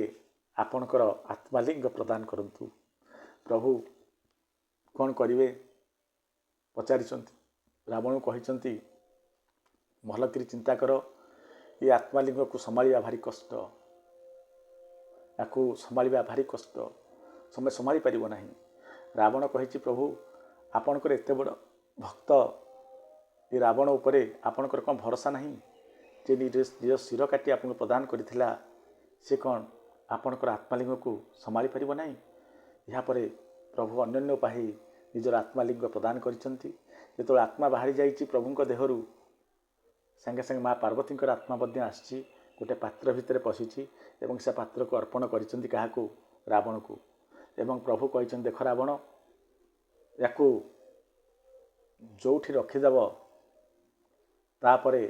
ଆପଣଙ୍କର ଆତ୍ମାଲିଙ୍ଗ ପ୍ରଦାନ କରନ୍ତୁ। ପ୍ରଭୁ କ'ଣ କରିବେ ପଚାରିଛନ୍ତି। ରାବଣକୁ କହିଛନ୍ତି, ଭଲ କରି ଚିନ୍ତା କର, ଏ ଆତ୍ମାଲିଙ୍ଗକୁ ସମ୍ଭାଳିବା ଭାରି କଷ୍ଟ, ୟାକୁ ସମ୍ଭାଳିବା ଭାରି କଷ୍ଟ, ତୁମେ ସମ୍ଭାଳି ପାରିବ ନାହିଁ। ରାବଣ କହିଛି, ପ୍ରଭୁ ଆପଣଙ୍କର ଏତେ ବଡ଼ ଭକ୍ତ ଏ ରାବଣ ଉପରେ ଆପଣଙ୍କର କ'ଣ ଭରସା ନାହିଁ? ଯେ ନିଜ ଶିର କାଟି ଆପଣଙ୍କୁ ପ୍ରଦାନ କରିଥିଲା, ସେ କ'ଣ ଆପଣଙ୍କର ଆତ୍ମାଲିଙ୍ଗକୁ ସମ୍ଭାଳି ପାରିବ ନାହିଁ? ଏହାପରେ ପ୍ରଭୁ ଅନ୍ୟାନ୍ୟ ପାହି ନିଜର ଆତ୍ମାଲିଙ୍ଗ ପ୍ରଦାନ କରିଛନ୍ତି। ଯେତେବେଳେ ଆତ୍ମା ବାହାରି ଯାଇଛି ପ୍ରଭୁଙ୍କ ଦେହରୁ, ସାଙ୍ଗେ ସାଙ୍ଗେ ମା ପାର୍ବତୀଙ୍କର ଆତ୍ମା ମଧ୍ୟ ଆସିଛି, ଗୋଟେ ପାତ୍ର ଭିତରେ ପଶିଛି ଏବଂ ସେ ପାତ୍ରକୁ ଅର୍ପଣ କରିଛନ୍ତି କାହାକୁ? ରାବଣକୁ। ଏବଂ ପ୍ରଭୁ କହିଛନ୍ତି, ଦେଖ ରାବଣ, ୟାକୁ ଯେଉଁଠି ରଖିଦେବ ତାପରେ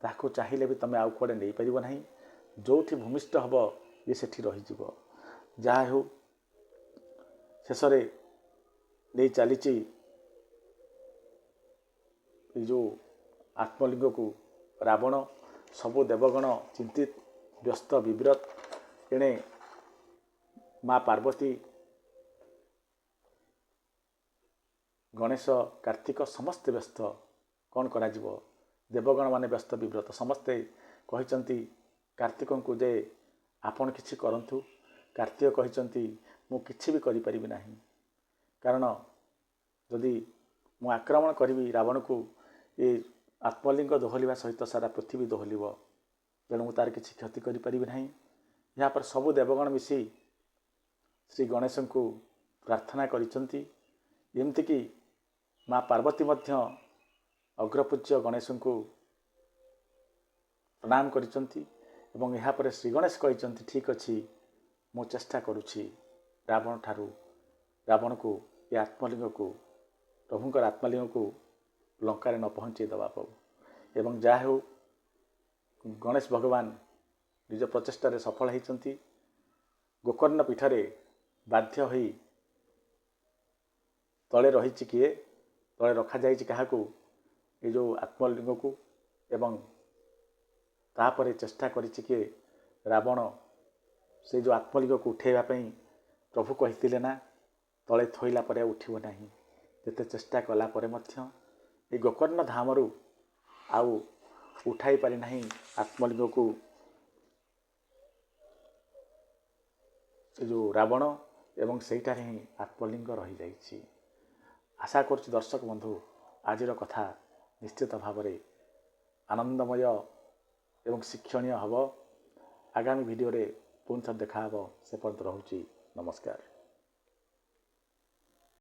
ତାକୁ ଚାହିଁଲେ ବି ତୁମେ ଆଉ କୁଆଡ଼େ ନେଇପାରିବ ନାହିଁ, ଯେଉଁଠି ଭୂମିଷ୍ଠ ହେବ ଇଏ ସେଠି ରହିଯିବ। ଯାହା ହେଉ ଶେଷରେ ନେଇ ଚାଲିଛି ଏଇ ଯେଉଁ ଆତ୍ମଲିଙ୍ଗକୁ ରାବଣ। ସବୁ ଦେବଗଣ ଚିନ୍ତିତ, ବ୍ୟସ୍ତ, ବିବ୍ରତ। ଏଣେ ମା ପାର୍ବତୀ, ଗଣେଶ, କାର୍ତ୍ତିକ ସମସ୍ତେ ବ୍ୟସ୍ତ, କ'ଣ କରାଯିବ? ଦେବଗଣମାନେ ବ୍ୟସ୍ତ ବିବ୍ରତ, ସମସ୍ତେ କହିଛନ୍ତି କାର୍ତ୍ତିକଙ୍କୁ ଯେ ଆପଣ କିଛି କରନ୍ତୁ। କାର୍ତ୍ତିକ କହିଛନ୍ତି, ମୁଁ କିଛି ବି କରିପାରିବି ନାହିଁ, କାରଣ ଯଦି ମୁଁ ଆକ୍ରମଣ କରିବି ରାବଣକୁ, ଏ ଆତ୍ମଲିଙ୍ଗ ଦୋହଲିବା ସହିତ ସାରା ପୃଥିବୀ ଦୋହଲିବ, ତେଣୁ ମୁଁ ତା'ର କିଛି କ୍ଷତି କରିପାରିବି ନାହିଁ। ଏହାପରେ ସବୁ ଦେବଗଣ ମିଶି ଶ୍ରୀ ଗଣେଶଙ୍କୁ ପ୍ରାର୍ଥନା କରିଛନ୍ତି। ଏମିତିକି ମା ପାର୍ବତୀ ମଧ୍ୟ ଅଗ୍ରପୂଜ୍ୟ ଗଣେଶଙ୍କୁ ପ୍ରଣାମ କରିଛନ୍ତି। ଏବଂ ଏହାପରେ ଶ୍ରୀ ଗଣେଶ କହିଛନ୍ତି, ଠିକ୍ ଅଛି, ମୁଁ ଚେଷ୍ଟା କରୁଛି ରାବଣ ଠାରୁ, ରାବଣକୁ ଏ ଆତ୍ମଲିଙ୍ଗକୁ, ପ୍ରଭୁଙ୍କର ଆତ୍ମଲିଙ୍ଗକୁ ଲଙ୍କାରେ ନ ପହଞ୍ଚେଇ ଦେବା ପ୍ରଭୁ। ଏବଂ ଯାହା ହେଉ ଗଣେଶ ଭଗବାନ ନିଜ ପ୍ରଚେଷ୍ଟାରେ ସଫଳ ହେଇଛନ୍ତି। ଗୋକର୍ଣ୍ଣ ପୀଠରେ ବାଧ୍ୟ ହୋଇ ତଳେ ରହିଛି କିଏ, ତଳେ ରଖାଯାଇଛି କାହାକୁ? ଏ ଯେଉଁ ଆତ୍ମଲିଙ୍ଗକୁ। ଏବଂ ତାପରେ ଚେଷ୍ଟା କରିଛି କିଏ? ରାବଣ ସେ ଯେଉଁ ଆତ୍ମଲିଙ୍ଗକୁ ଉଠେଇବା ପାଇଁ ପ୍ରଭୁ କହିଥିଲେ ନା, ତଳେ ଥୋଇଲା ପରେ ଆଉ ଉଠିବ ନାହିଁ। ଯେତେ ଚେଷ୍ଟା କଲା ପରେ ମଧ୍ୟ ଏ ଗୋକର୍ଣ୍ଣ ଧାମରୁ ଆଉ ଉଠାଇ ପାରିନାହିଁ ଆତ୍ମଲିଙ୍ଗକୁ ସେ ଯେଉଁ ରାବଣ, ଏବଂ ସେଇଠାରେ ହିଁ ଆତ୍ମଲିଙ୍ଗ ରହିଯାଇଛି। ଆଶା କରୁଛି ଦର୍ଶକ ବନ୍ଧୁ, ଆଜିର କଥା ନିଶ୍ଚିତ ଭାବରେ ଆନନ୍ଦମୟ ଏବଂ ଶିକ୍ଷଣୀୟ ହେବ। ଆଗାମୀ ଭିଡ଼ିଓରେ ପୁଣି ଥରେ ଦେଖାହେବ, ସେ ପର୍ଯ୍ୟନ୍ତ ରହୁଛି, ନମସ୍କାର।